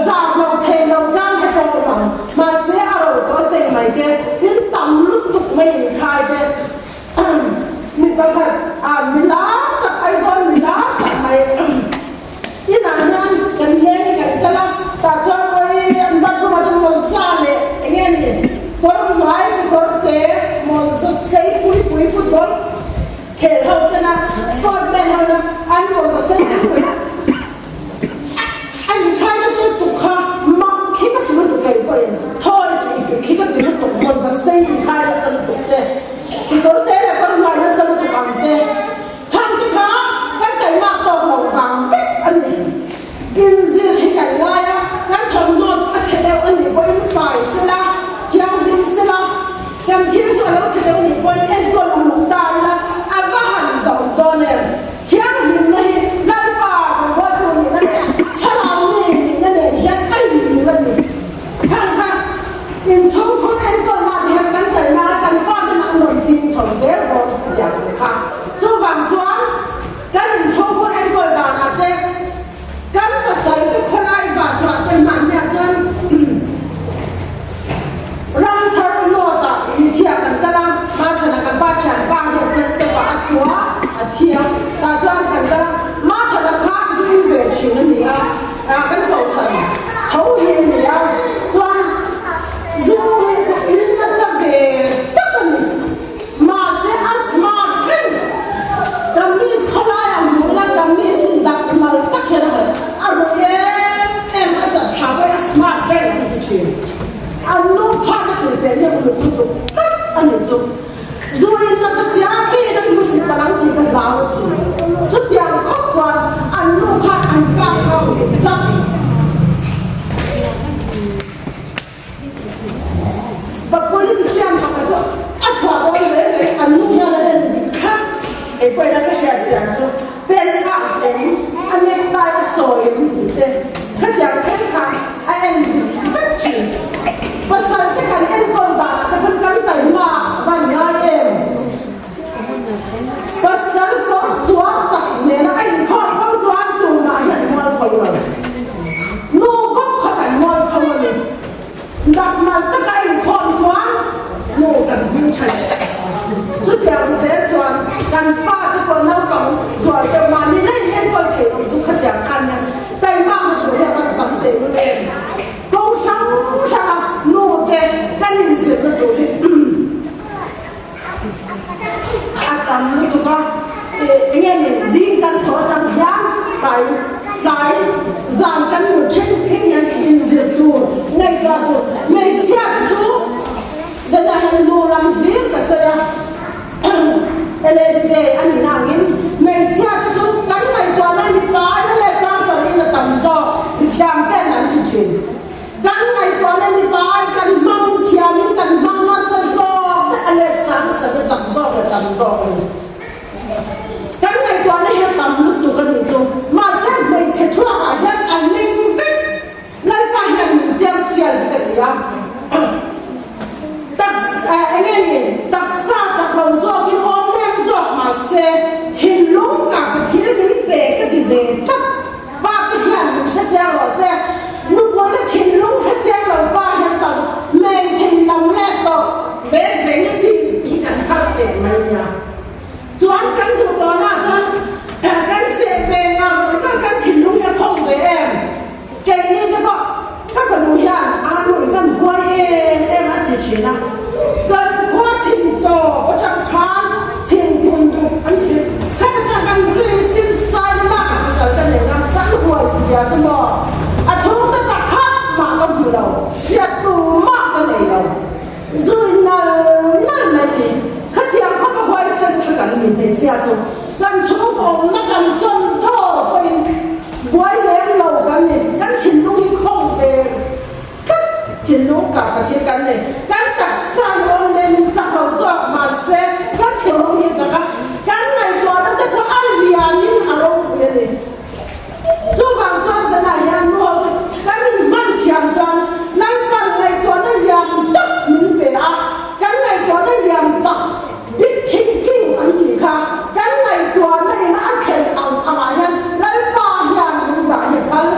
zah lo thei lo chang te pawh awm ang mahse a ro tawh a seng mai te thil tam lutuk mai inkhai te Mi pakhat ah mi lar tak Aizawl mi lar tak mai inah hian kan leng i kan kal a, tah chuan awi an bathroom ah chuan mawza leh eng nge ni kawr hnuai kekawr te mawza sei pui pui football khel ho ten a sport man ho in a an mawza sei pui pui A inkhai nasa lutuk kha mak khi ka ti lutuk kei pawhin thawi tih ipik khi ka ti lutuk mawza sei inkhai nasa lutuk te kekawr te leh kawr hnuai nasa lutuk ang te khang te kha kan taimak tawk loh vang vek a ni. Inzir hi kan ngai a, kan thawmhnaw chu a chhe deuh a nih pawhin fai sela, thianghlim sela, kan thil chu a lo chhe deuh a nih pawhin enkawl uluk ta ila a va han zo dawn em? Thianghlimna hi Lalpa rawngbawltu nihna leh Thlarau mi nihna nen hian a inmil a ni. Khang kha inchhungkhur enkawlna te hian kan taima. zing kan thawh atang hian tlai tlai zan kan mut thleng thleng hian inzir tur ngaihtuah tur hmeichhia te chu zanah hian lu lam hlir ka sawi a. Lady Day a nih angin hmeichhia te chu kan ngaihtuahna mipa aina leh sangsarih in a tam zawk mithiam ten an ti thin. Kan ngaihtuahna mipa ai kan hmang thiamin kan hmang nasa zawk te a let sangsarih a chak zawk leh tam zawk a ni. Kan ngaihtuahna hi a tam lutuk a nih chu. Mahse hmeichhe thluakah hian a ling vek. Lalpa hian min siam sial hi ka ti a, taksa eng nge ni, taksa chak lo zawkin awm reng zawk mahse thinlung ka ka thil min pe ka ti ve tlat. Pa te hian min hre chiang rawh se, nupuina thinlung hre chiang lo pa hian tam hmeichhe in lam leh tawh ve ve hi tih hi kan har teh mai nia. Chuan kan duh tawhna chuan kan seh ve ngar ngar kan thinlung hi a khawng ve em? Keini te pawh ka fanu hian a nuih van huai em em a ti thin a, kan khua chhin tawp atang khan chhin kun duk an ti thin. Khata kha kan ri sin sai lak a pasal ka nei ngam kan huai zia chu maw a chhungte pakhat mah ka hmu lo, hriat tumah ka nei lo. Zui nal nal mai ni. Khatiang khawpa huaisen kha kan ni hmeichhia chu kan chhungkaw awmna kan sawn tawp pawhin buai lem lo kan ni. Kan thinlung hi khawng ve tlat thinlung kah ka thil kan nei. Kan taksa hi awm lem in chak lo zawk mahse kan thinlung hi a chak a, kan ngaihtuahna te pawh a lianin a ropui a ni. Chuvang chuan zanah hian nu hote kan inhman thiam chuan Lalpan ngaihtuahna lian tak min pe a, kan ngaihtuahna lian tak, big thinking an tih kha, kan ngaihtuahna in a thlen ang angah hian Lalpa hian min dah hi a phal.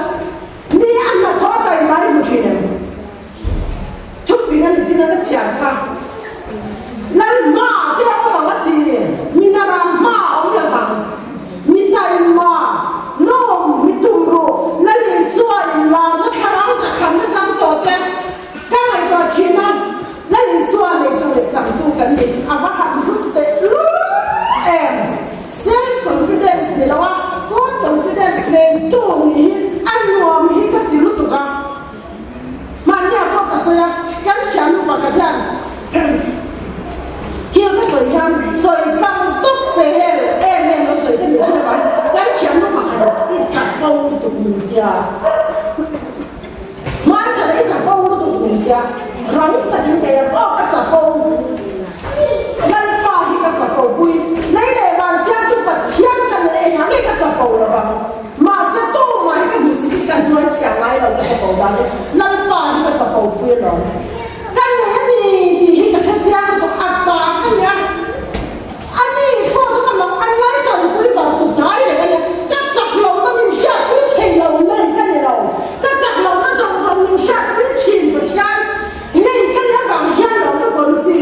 Ni a hnathawh a taima i hmu thin em? Thufing a ni chin a ka chhiar kha. Lal hma te a awm ang a ti. Mi naran hma a awm lo vang. Mi taima, lawm, mi tumruh, Lal Isua in larna thlarau zakhamna chang tawh te ka ngaihtuah thin a. Lal Isua neitu leh changtu kan ni chu a va han hlut teh lul em! Self confidence ni lo a, God confidence neitu nih hi a nuam hi ka ti lutuk a. Mahnia pawh ka sawi a, kan thiannu pakhat hian thil ka sawi hian sawi tlang tawp ve hel em em lo sawi ka nih thin avangin kan thiannu pakhat i chapo lutuk min tia, hmaichhan i chapo lutuk min tia, rang takin kei an aw ka chapo, Lalpa hi ka chapo pui, lei leh van siamtu Pathian ka nei engah nge ka chapo lo vang. Mahse tumah hi ka duhsik hi ka hnuai chhiah ngai lo ka chapo dan hi Lalpa hi ka chapo pui alawm. Ka nei a ni tih hi ka hre chiang lutuk a ta ka nia. A ni pawh chu ka mak an lai tanpui vang chu hnai reng a nia. Ka chak lohna min hriatpui thei lo nei ka ni lo. Ka chak lohna zawng zawng min hriatpui thin Pathian nei ka nia vang hian lo ka confi.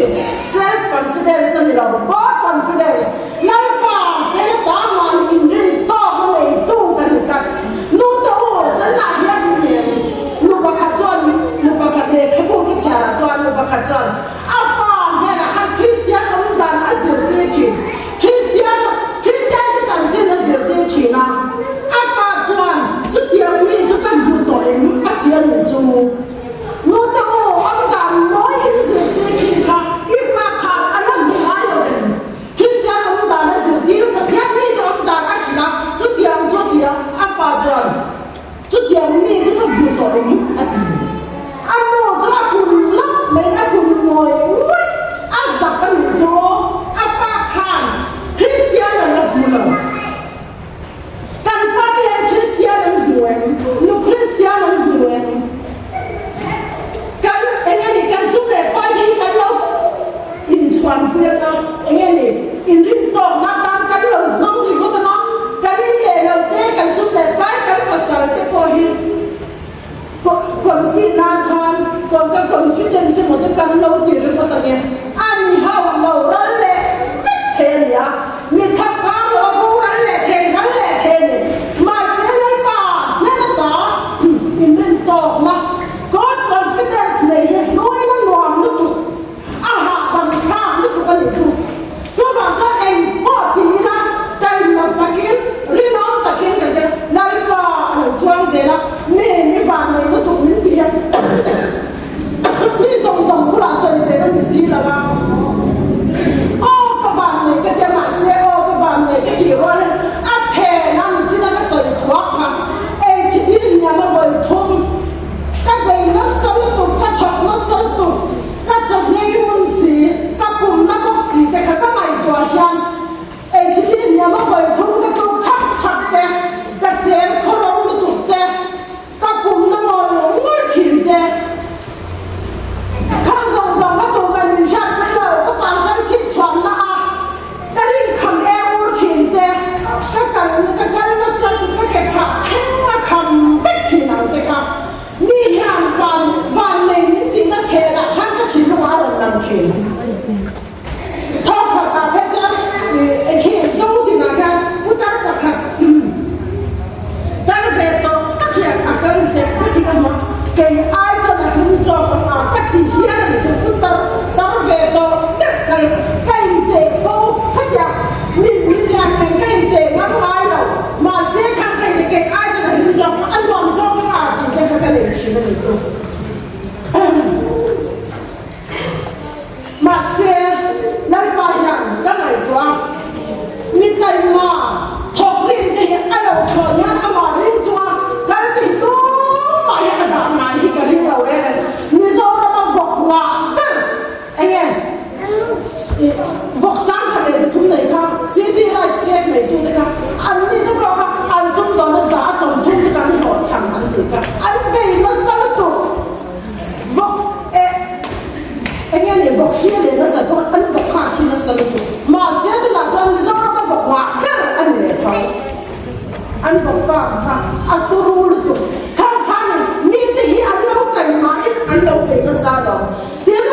farm kha a turu lutuk. Khang khanin mite hi an lo kaihmahin an lo peih nasa lo. Tin,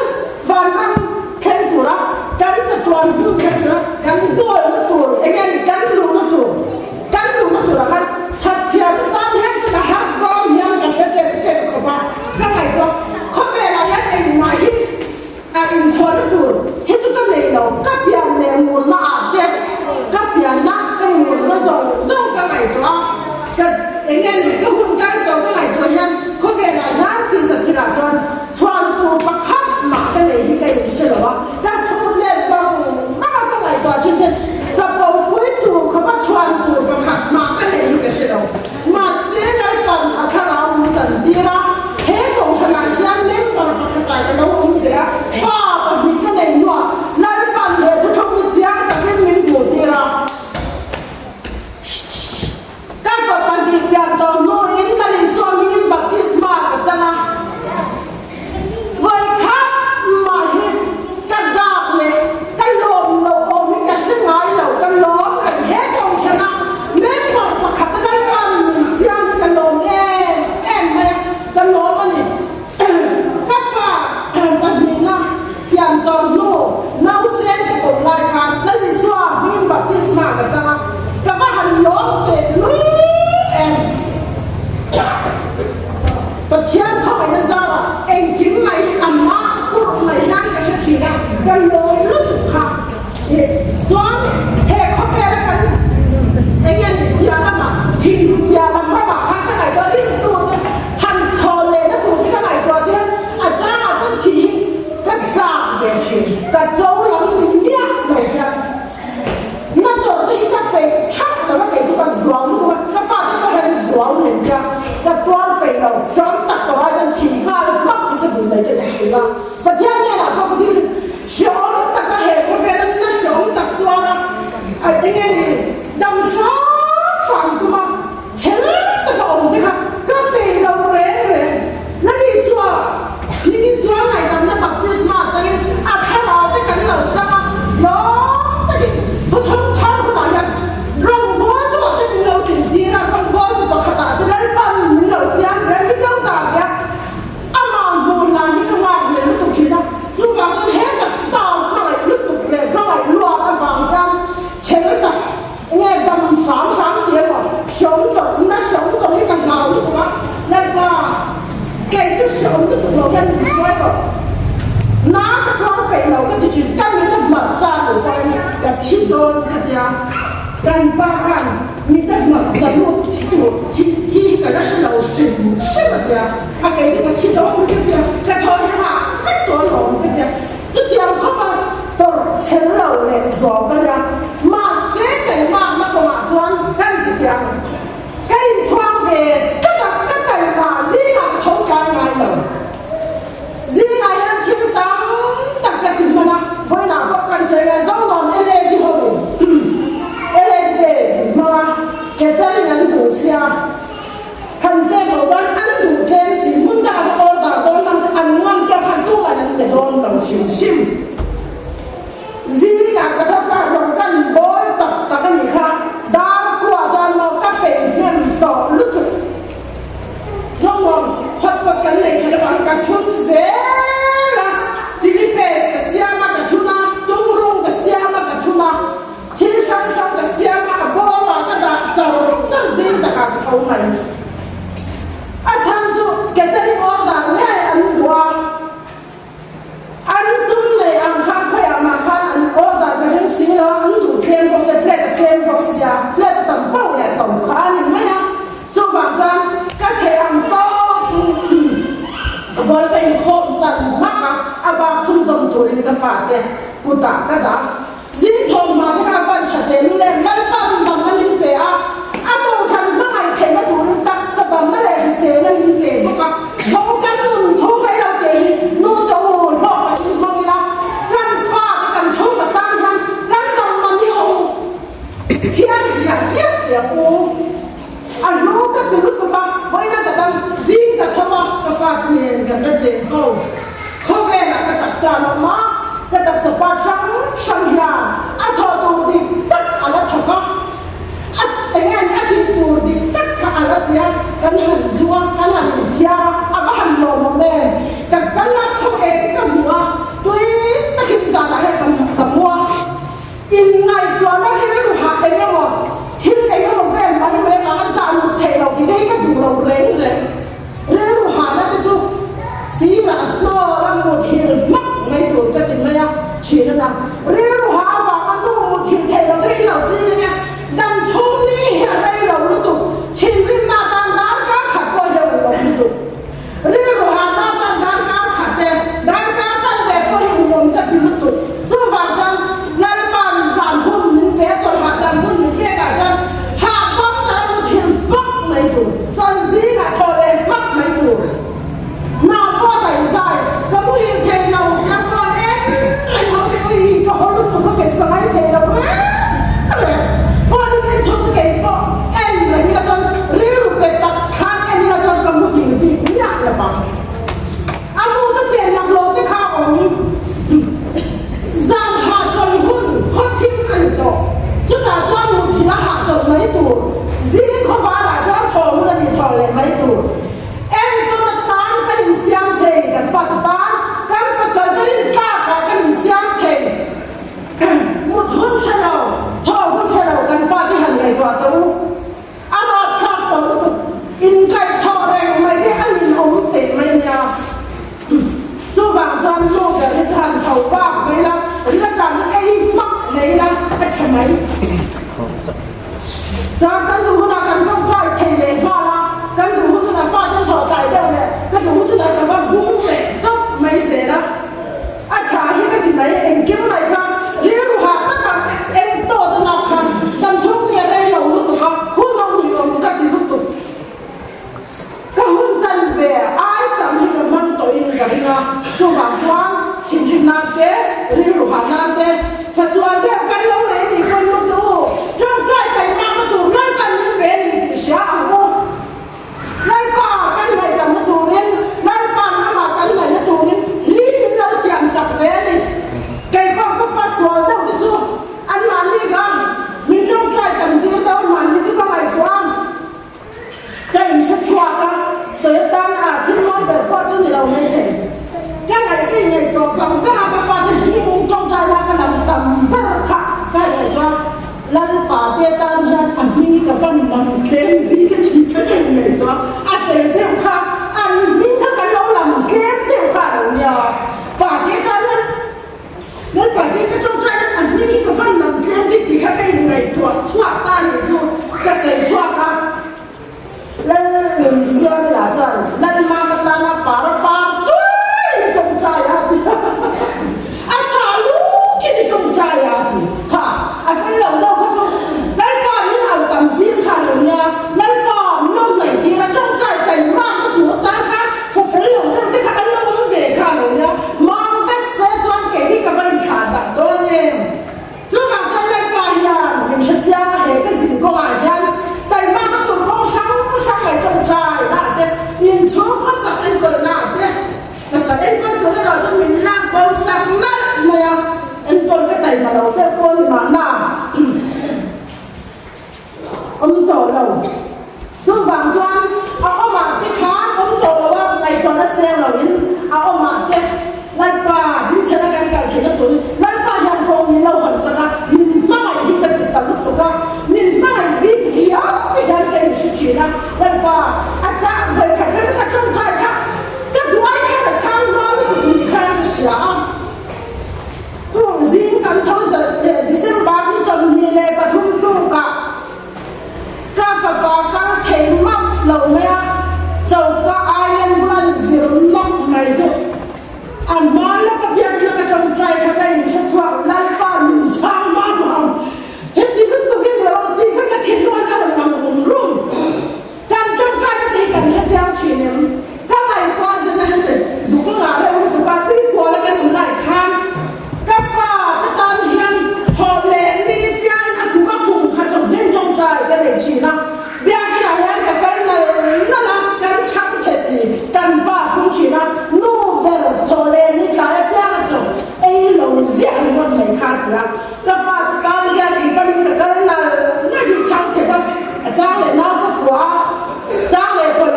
vanram thleng tura kan chatuan hmun thleng tura kan dawlna tur eng nge ni kan luhna tur kan luhna turah khan thatchhiatna tan hian chuan a harh dawn hian ka hre ṭep ṭep khawp a, ka ngaihtuah khawvelah hian engmah hi a inchhuahna tur hi chu ka nei lo, ka pian leh ngurna ah te ka pianna ka ngurna zawng zawng ka ngaihtuah a, ka eng nge ni ka hun kal tawh ka ngaihtuah hian khawvelah hian tisa thilah chuan Chhuan tur pakhat mah ka nei hi ka inhre lo a, ka chhut let vang vang a ka ngaihtuah thin hian chapo pui tur khawpa chhuan tur pakhat mah ka nei hi ka hre lo. Mahse Lalpan a thlarau min chan tir a, he kohhranah hian member pakhatah ka lo awm ve a, pa pahnih ka nei hnuah Lalpan he thuthlung hi chiang takin min hmuh tir a. Ka fapa dik pian tawh hnuin ka Isua hmingin baptisma ka chang a. Vawikhat mah hi ka dak leh ka lawm loh awm hi ka hre ngai lo, ka lawm reng. He kohhrana member pakhat a Lalpan min siam hi ka lawm em em mai a, ka lawm a ni. Ka fa pahnihna pian tawh hnu nausen ka pawm lai khan Lal Isua hmingin baptisma ka chang a, ka va han lawm teh lul em! Pathian khawngaihna zarah engkim mai hi a mah purh mai hian ka hre thin a, ka lawm lutuk kha. Chuan he khawvela kan eng nge ni piah lamah thingthu piah lam ramah khan ka ngaihtuah ringtu te han thawn lehna tur hi ka ngaihtuah te hian a changah chuan thih hi ka chak ve thin, ka cho lam ni miah lo hian na tawrh te hi ka peih thak lo a, kei chu ka zuau lutuk a, ka fate pawh hian zuau min tia ka tuar peih lo, hram tak tawh ai chuan thih nghal hmak hi ka duh mai te ka hrilh a, Pathian hnenah pawh ka dil Hrehawm taka he khawvela nuna hrehawm tak tuara a eng nge ni dam hram hram tum a, chhel taka awm te kha ka peih lo reng reng. Lal Isua hming Isua ngaihdamna baptisma changin a thlarau te kan lo chang a, lawm takin thuthlung thar hunah hian rawngbawltu ah te min lo tlintir a, rawngbawltu pakhatah te Lalpan min lo siam ve a, min lo dah ve a. Amah hmuh hlan hi ka nghak ve lutuk thin a, chuvang chuan he taksa hmangaih lutuk leh hmangaih luat avang hian chhel tak nge dam hram hram ti emaw hreawm tawrh na hreawm tawrh hi ka hlau lutuk a, Lalpa kei chu hreawm lutuk lo hian min hruai tawh na ka tuar peih lo ka ti thin, ka mit a hmarh char lo pawhin ka thi dawn kha tia kan pa khan mit a hmarh cha lut thi tur thi thi hi ka la hre lo hrim hrim a tia. A kei chu ka thi dawn ka tia, ka thaw hi hah vek tawh alawm ka tia, chutiang khawpa tawrh chhel lo leh zawng ka nia, mahse taihmakna kawngah chuan kan ti teh ang, ka inchhuang ve tlat a, ka taihma zingah ka tho tlai ngai lo, zingah hian thil tam tak ka ti hman a, vawiinah pawh kan sawi a, Zonuam LAD ho in LAD te hmang a, catering an duh sia. Han pek loh dawn an duh tlem si, hmun dangah pawh order dawn ang an ngam tawk han tum an an pe dawn lo hrim hrim. Zingah ka tho kha rawn kan bawl tak tak a nih kha, dar kuah chuan maw ka peih hnem tawh lutuk. Zawngawm hot pot kan nei tha deuh ang ka thun zel a, chilli paste ka siam a ka thun a, tungrung ka siam a ka thun a. Thil hrang hrang ka siam a, a bawmah ka dah char char zing takah ka tho mai. A chhan chu catering order ngei an duh a, an sum nei ang khan khawiah mah khan an order ka ring si lo a, an duh tlem bawk sia, plate a tlem bawk sia, plate a tam pauh leh to kha a ni mai a, chuvang chuan ka theih ang tawk a ball ka inkhawm san hmak a, a bak chhunzawm turin ka fate kutah ka dah. Zing thawmhma te kha a pan tha teh lul em? Lalpan dam a min pe a, a kohhran hmangaih theihna turin taksa damna leh hriselna min pe bawk a. Tho kan nun thu mai lo teh hi nu te u hlawk takin hmang ila, kan fa te kan chhungkaw tan hian kan dam man hi ho chhiar hliah hliah teh ang u. A hlu ka ti lutuk a, vawiina ka dam zing ka tho a, ka fate nen kan la cheng ho. Khawvelah ka taksa lo mah, ka taksa part hrang hrang hian a thawh tur dik tak a la thawk a, a eng nge a tih tur dik tak. Kan han zu a, kan han inthiar a, a va han lawmawm em? Ka kal a, khaw eng ka hmu a, tui takin zanah hian ka ka mu a. Inngaihtuahna rilru hah eng emaw, thil eng emaw vel mai mai avanga zah lut theih loh tih hi ka duh lo reng reng. Rilru hahna te chu sirah hnawr a muthilh hmak mai tur ka ti mai a, thin a na. Rilru hah avanga nu muthilh theih loh hi lo ching ania, dam chhung ni hi a rei lo lutuk, thinrimna atan darkar khat pawh hi a ui lo lutuk. Rilru hahna atan darkar khat te, darkar tan ve pawh hi uawm ka ti lutuk. Chuvang chuan Lalpa'n zan hun min pe a, chawlhah dan hun min pekah chuan hahdam taka muthilh hmak mai tur. Chuan zingah thaw leh hmak mai tur. Hna pawh a daih zai, ka muhil thei lo, ka phone en reng ho te ui hi ka haw lutuk a kei chu ka ngai thei lo reng reng. Phone in en chhun chu kei pawh en reng ila chuan rilru pe tak khan en ila chuan ka muhil bik miah lo vang. A nu ka chen lak lo te kha a awm. Zan hahchawlh hun khaw thim a ni tawh. Chutah chuan muthilh a hahchawlh mai tur. Zing khaw varah chuan thaw hun a nih thaw leh mai tur. Entawn atan kan insiam thei, kan fate tan, kan pasal te rin tlakah kan insiam thei. Mut hun hre lo, thaw hun hre lo kan fate han ngaihtuah tawh u. A rapthlak tawh lutuk, inkaihthawh reng mai hi a ninawm teh mai a nia. Chuvang chuan nu ber hi chu han tho bak mai la, rin atangin ei hmak mai la a tha mai. Chuan kan duh hunah kan tawngtai thei leh nghal a, kan duh hun hunah fa ten thawh tlai deuh leh ka duh hun hunah ka va bung leh tawp mai zel a. A tha hi ka ti mai, engkim mai kha rilru hah taka eng tawt a lak khan kan chhungte a rei lo lutuk a, hun a ui awm ka ti lutuk. Ka hun chan ve ai tam hi ka hmang tawhin ka ring a, chuvang chuan thinrim nan te, rilru hah nan te, fasual deuh kan lo nei nih pawn lut u, tawngtai taihmakna tur Lalpan min pe a ni tih hria ang u. Lalpa kan ngaihdamna turin, Lalpa'n amah kan ngaihna turin hlim min lo siam sak ve a ni. Kei pawh ka fa sual deuh te chu anmahni kha min tawngtai tam tir deuh anmahni chu ka ngaihtuah a, ka inhre chhuak a, sawi atan a thil mawi ber pawh chu ni lo mai thei. Ka ngaih ka ingaihtuah vang vang a, ka fate hlimung tawngtai la ka lam tam ber kha ka ingaihtuah a. Lalpa te tan hian a hming ka van lam tlem bik a tih kha ka inngaihtuah a, a fel deuh kha an hming kha kan lo lam tlem deuh kha a lo nia. Pa te tan hian Lalpa te ka tawngtai hian a hming hi ka van lam tlem bik tih kha ka inngaihtuah chhuak ta nih chu ka sawi chhuak a. Lal Nunsiamila chuan Lalmama tana par a par chuai ni tawngtai a ti a, a chhah lut hi ni tawngtai a ti kha a fel lo deuh kha chu Lalpa min au tam tir kha lo nia, Lalpa min lo hnaih tir a tawngtai taihmak na tur atan khan fa fel lo deuh te kha an lo awm ve kha lo nia, mam vek se chuan kei hi ka va inthlah dah dawn em? Chuvang chuan Lalpa hian min hre chiang a, he ka zin kawngah hian taihmak a tur kawng hrang hrang mai tawngtai lah te, inchhung khawsak enkawl lah te, pasal enkawl tur erawh chu min lak bo sak nalh mai a, enkawl ka taima lo deuh pawh ni mahna awm tawh lo. Chuvang chuan a awmah te khan awm tawh lo a, ngaihtuahna seng loin a awmah te Lalpa rinchhana kan kal theihna turin Lalpa hian kawng min lo hawn sak a, min hmangaih hi ka ti ta lutuk a, min hmangaih bik riau te hian ka inhre thin a, Lalpa a chah vawikhat kha chu ka tawngtai kha ka duai khan a chhang hma lutuk ni khan ka hria a. Tuk zing kan tho zalh leh December ni 23 tukah Ka fapa kal thei map lo mai a, choka island bula an vir nawk mai chu a hma lawka biakna ka tawngtai kha ka inhre chhuak, Lalpa min chhang hma hma heti lutuk hi ni lo tih kha ka thinlung a rawn lang rum rum. Kan tawngtai na te hi kan hre chiang thin em? Ka ngaihtuah zet a hese duk a ngah reuh lutuk a, tui kual a kan awm lai khan ka fa ka tan hian thawh leh mi pian a kum a kum kha chu hming tawngtai ka nei thin a, biakinah hian ka kal nal nal a, kan chhang che si kan pa phung thin a, nu ber thawh leh ni tlai apiang a chaw ei lo ziah ringawt mai kha a ti a. Ka pa te tan hian in panin ka kal nal nal hi chhang chhe ta, a chang leh nau ka pua a, chang leh pawlh.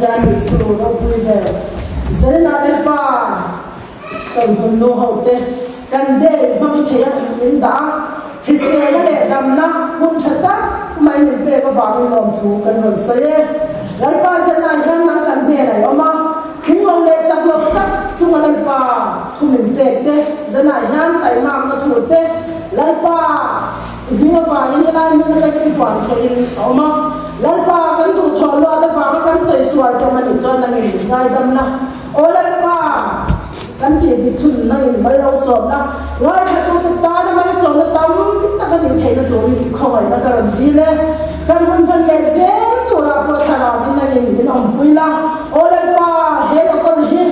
Pathian Isu ropui ber Zelna Lalpa Chawlhmun nu ho te kan day hmang thei a min dah a, hriselna leh damna hmun tha tak mai min pek avangin lawmthu kan rawn sawi e. Lalpa Zelna hian nang kan hnenah i awm a, Thing lo leh chak lo tak chunga Lalpa thu min pek te, zanah hian taimakna thu te, Lalpa i hming avangin helai hmun atangin puan chhuahin a awm a. Lalpa kan duhthawh luat avanga kan sawi sual ṭawm a nih chuan nangin min ngaidamna. Aw Lalpa, kan tih dik chhun nangin mal lo sawmna, ngaithlatute tana malsawmna tam tak a nih theihna turin i khawngaihna ka rawn dil e. Kan hun hman leh zel turah pawh thlarauin nangin min awmpui la. Aw Lalpa, he local hi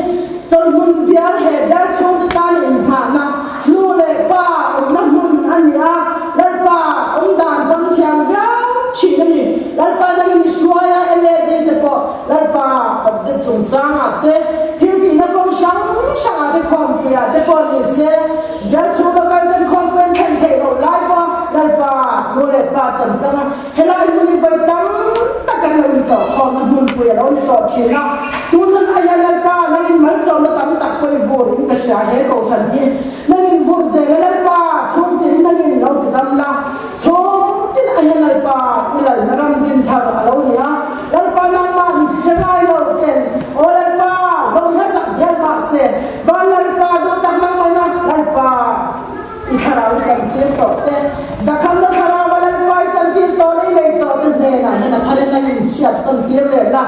chawlhmun bial he bial chhungte tana inngahna nu leh pa awmna hmun a ni a. Lalpa, awmdan hmang thiam viau thin a ni. Lalpa nangin i hruai a, LAD te pawh Lalpa budget chungchangah te, thil tihna kawng hrang hrangah te khawmpuiah te pawh ni se, bial chhunga kal ten khawmpui an thlen theih loh lai pawh Lalpa nu leh pa chanchang a, helai hmun hi vawi tam tak kan lo intawh khawmna hmunpui a lo ni tawh thin a, tunah aia Lalpa nangin malsawmna tam tak pawh i vur in ka hria he kohhran hi nangin vur zel a Lalpa chhungtin nangin lo ti dam la. Chhawng tin aia Lalpa i lalna ram din thar a lo ni a, Lalpa nangmah ni hre ngai lo ten, Aw Lalpa, lo hnasak hial mah se, Van Lalpa duh tak nangmahna Lalpa i thlarau i chantir tawh te, Zakhamna thlarau a Lalpa i chantir tawh leh i nei tawh te hnenah hian a tharin a inhriat tawn tir leh la.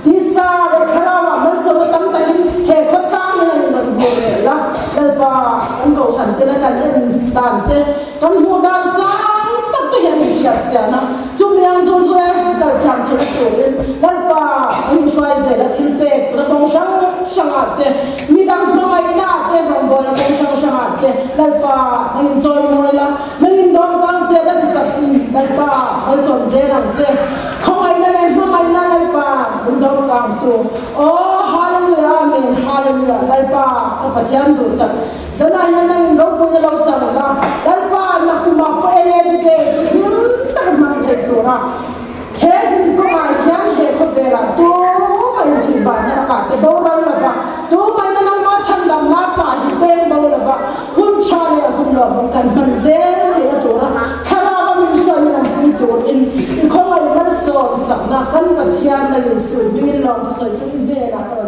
Tisa leh thlarauah malsawmna tam takin he khawtlang hian an inrawn vur leh la. Lalpa, kan kohhran tena kan en dan te, kan hmuh dan sang tak te hian inhriat chian a, chumi ang zul chu e kal thiam theihna turin Lalpa kan inhruai zel a, thil pek la kawng hrang hrangah te, midang hmangaihnaah te, rawngbawlna kawng hrang hrangah te Lalpa kan inchawimawi la. Nang in dawmkang zel a ti chak in Lalpa malsawm zel ang che. Khawngaihna leh hmangaihna Lalpa min dawmkang tu. Aw Hallelujah Amen Hallelujah Lalpa ka Pathian duh tak zanah hian nang in ropuina lo chang la Lalpa nakumah pawh LADK chu hlim tak a hmang thei tura he zinkawngah hian he khawvelah tumah in chhunban hian a kah te boral lova tumah in a nangmah chhandamna tah hi peng bo lova Hun tha leh hun lawmawm kan hman zel theihna tura thlarau a min hruai min awmpui turin i khawngaih malsawm sakna kan Pathian Lalin sul hmingin lawmthu sawi chungin hnenah ka.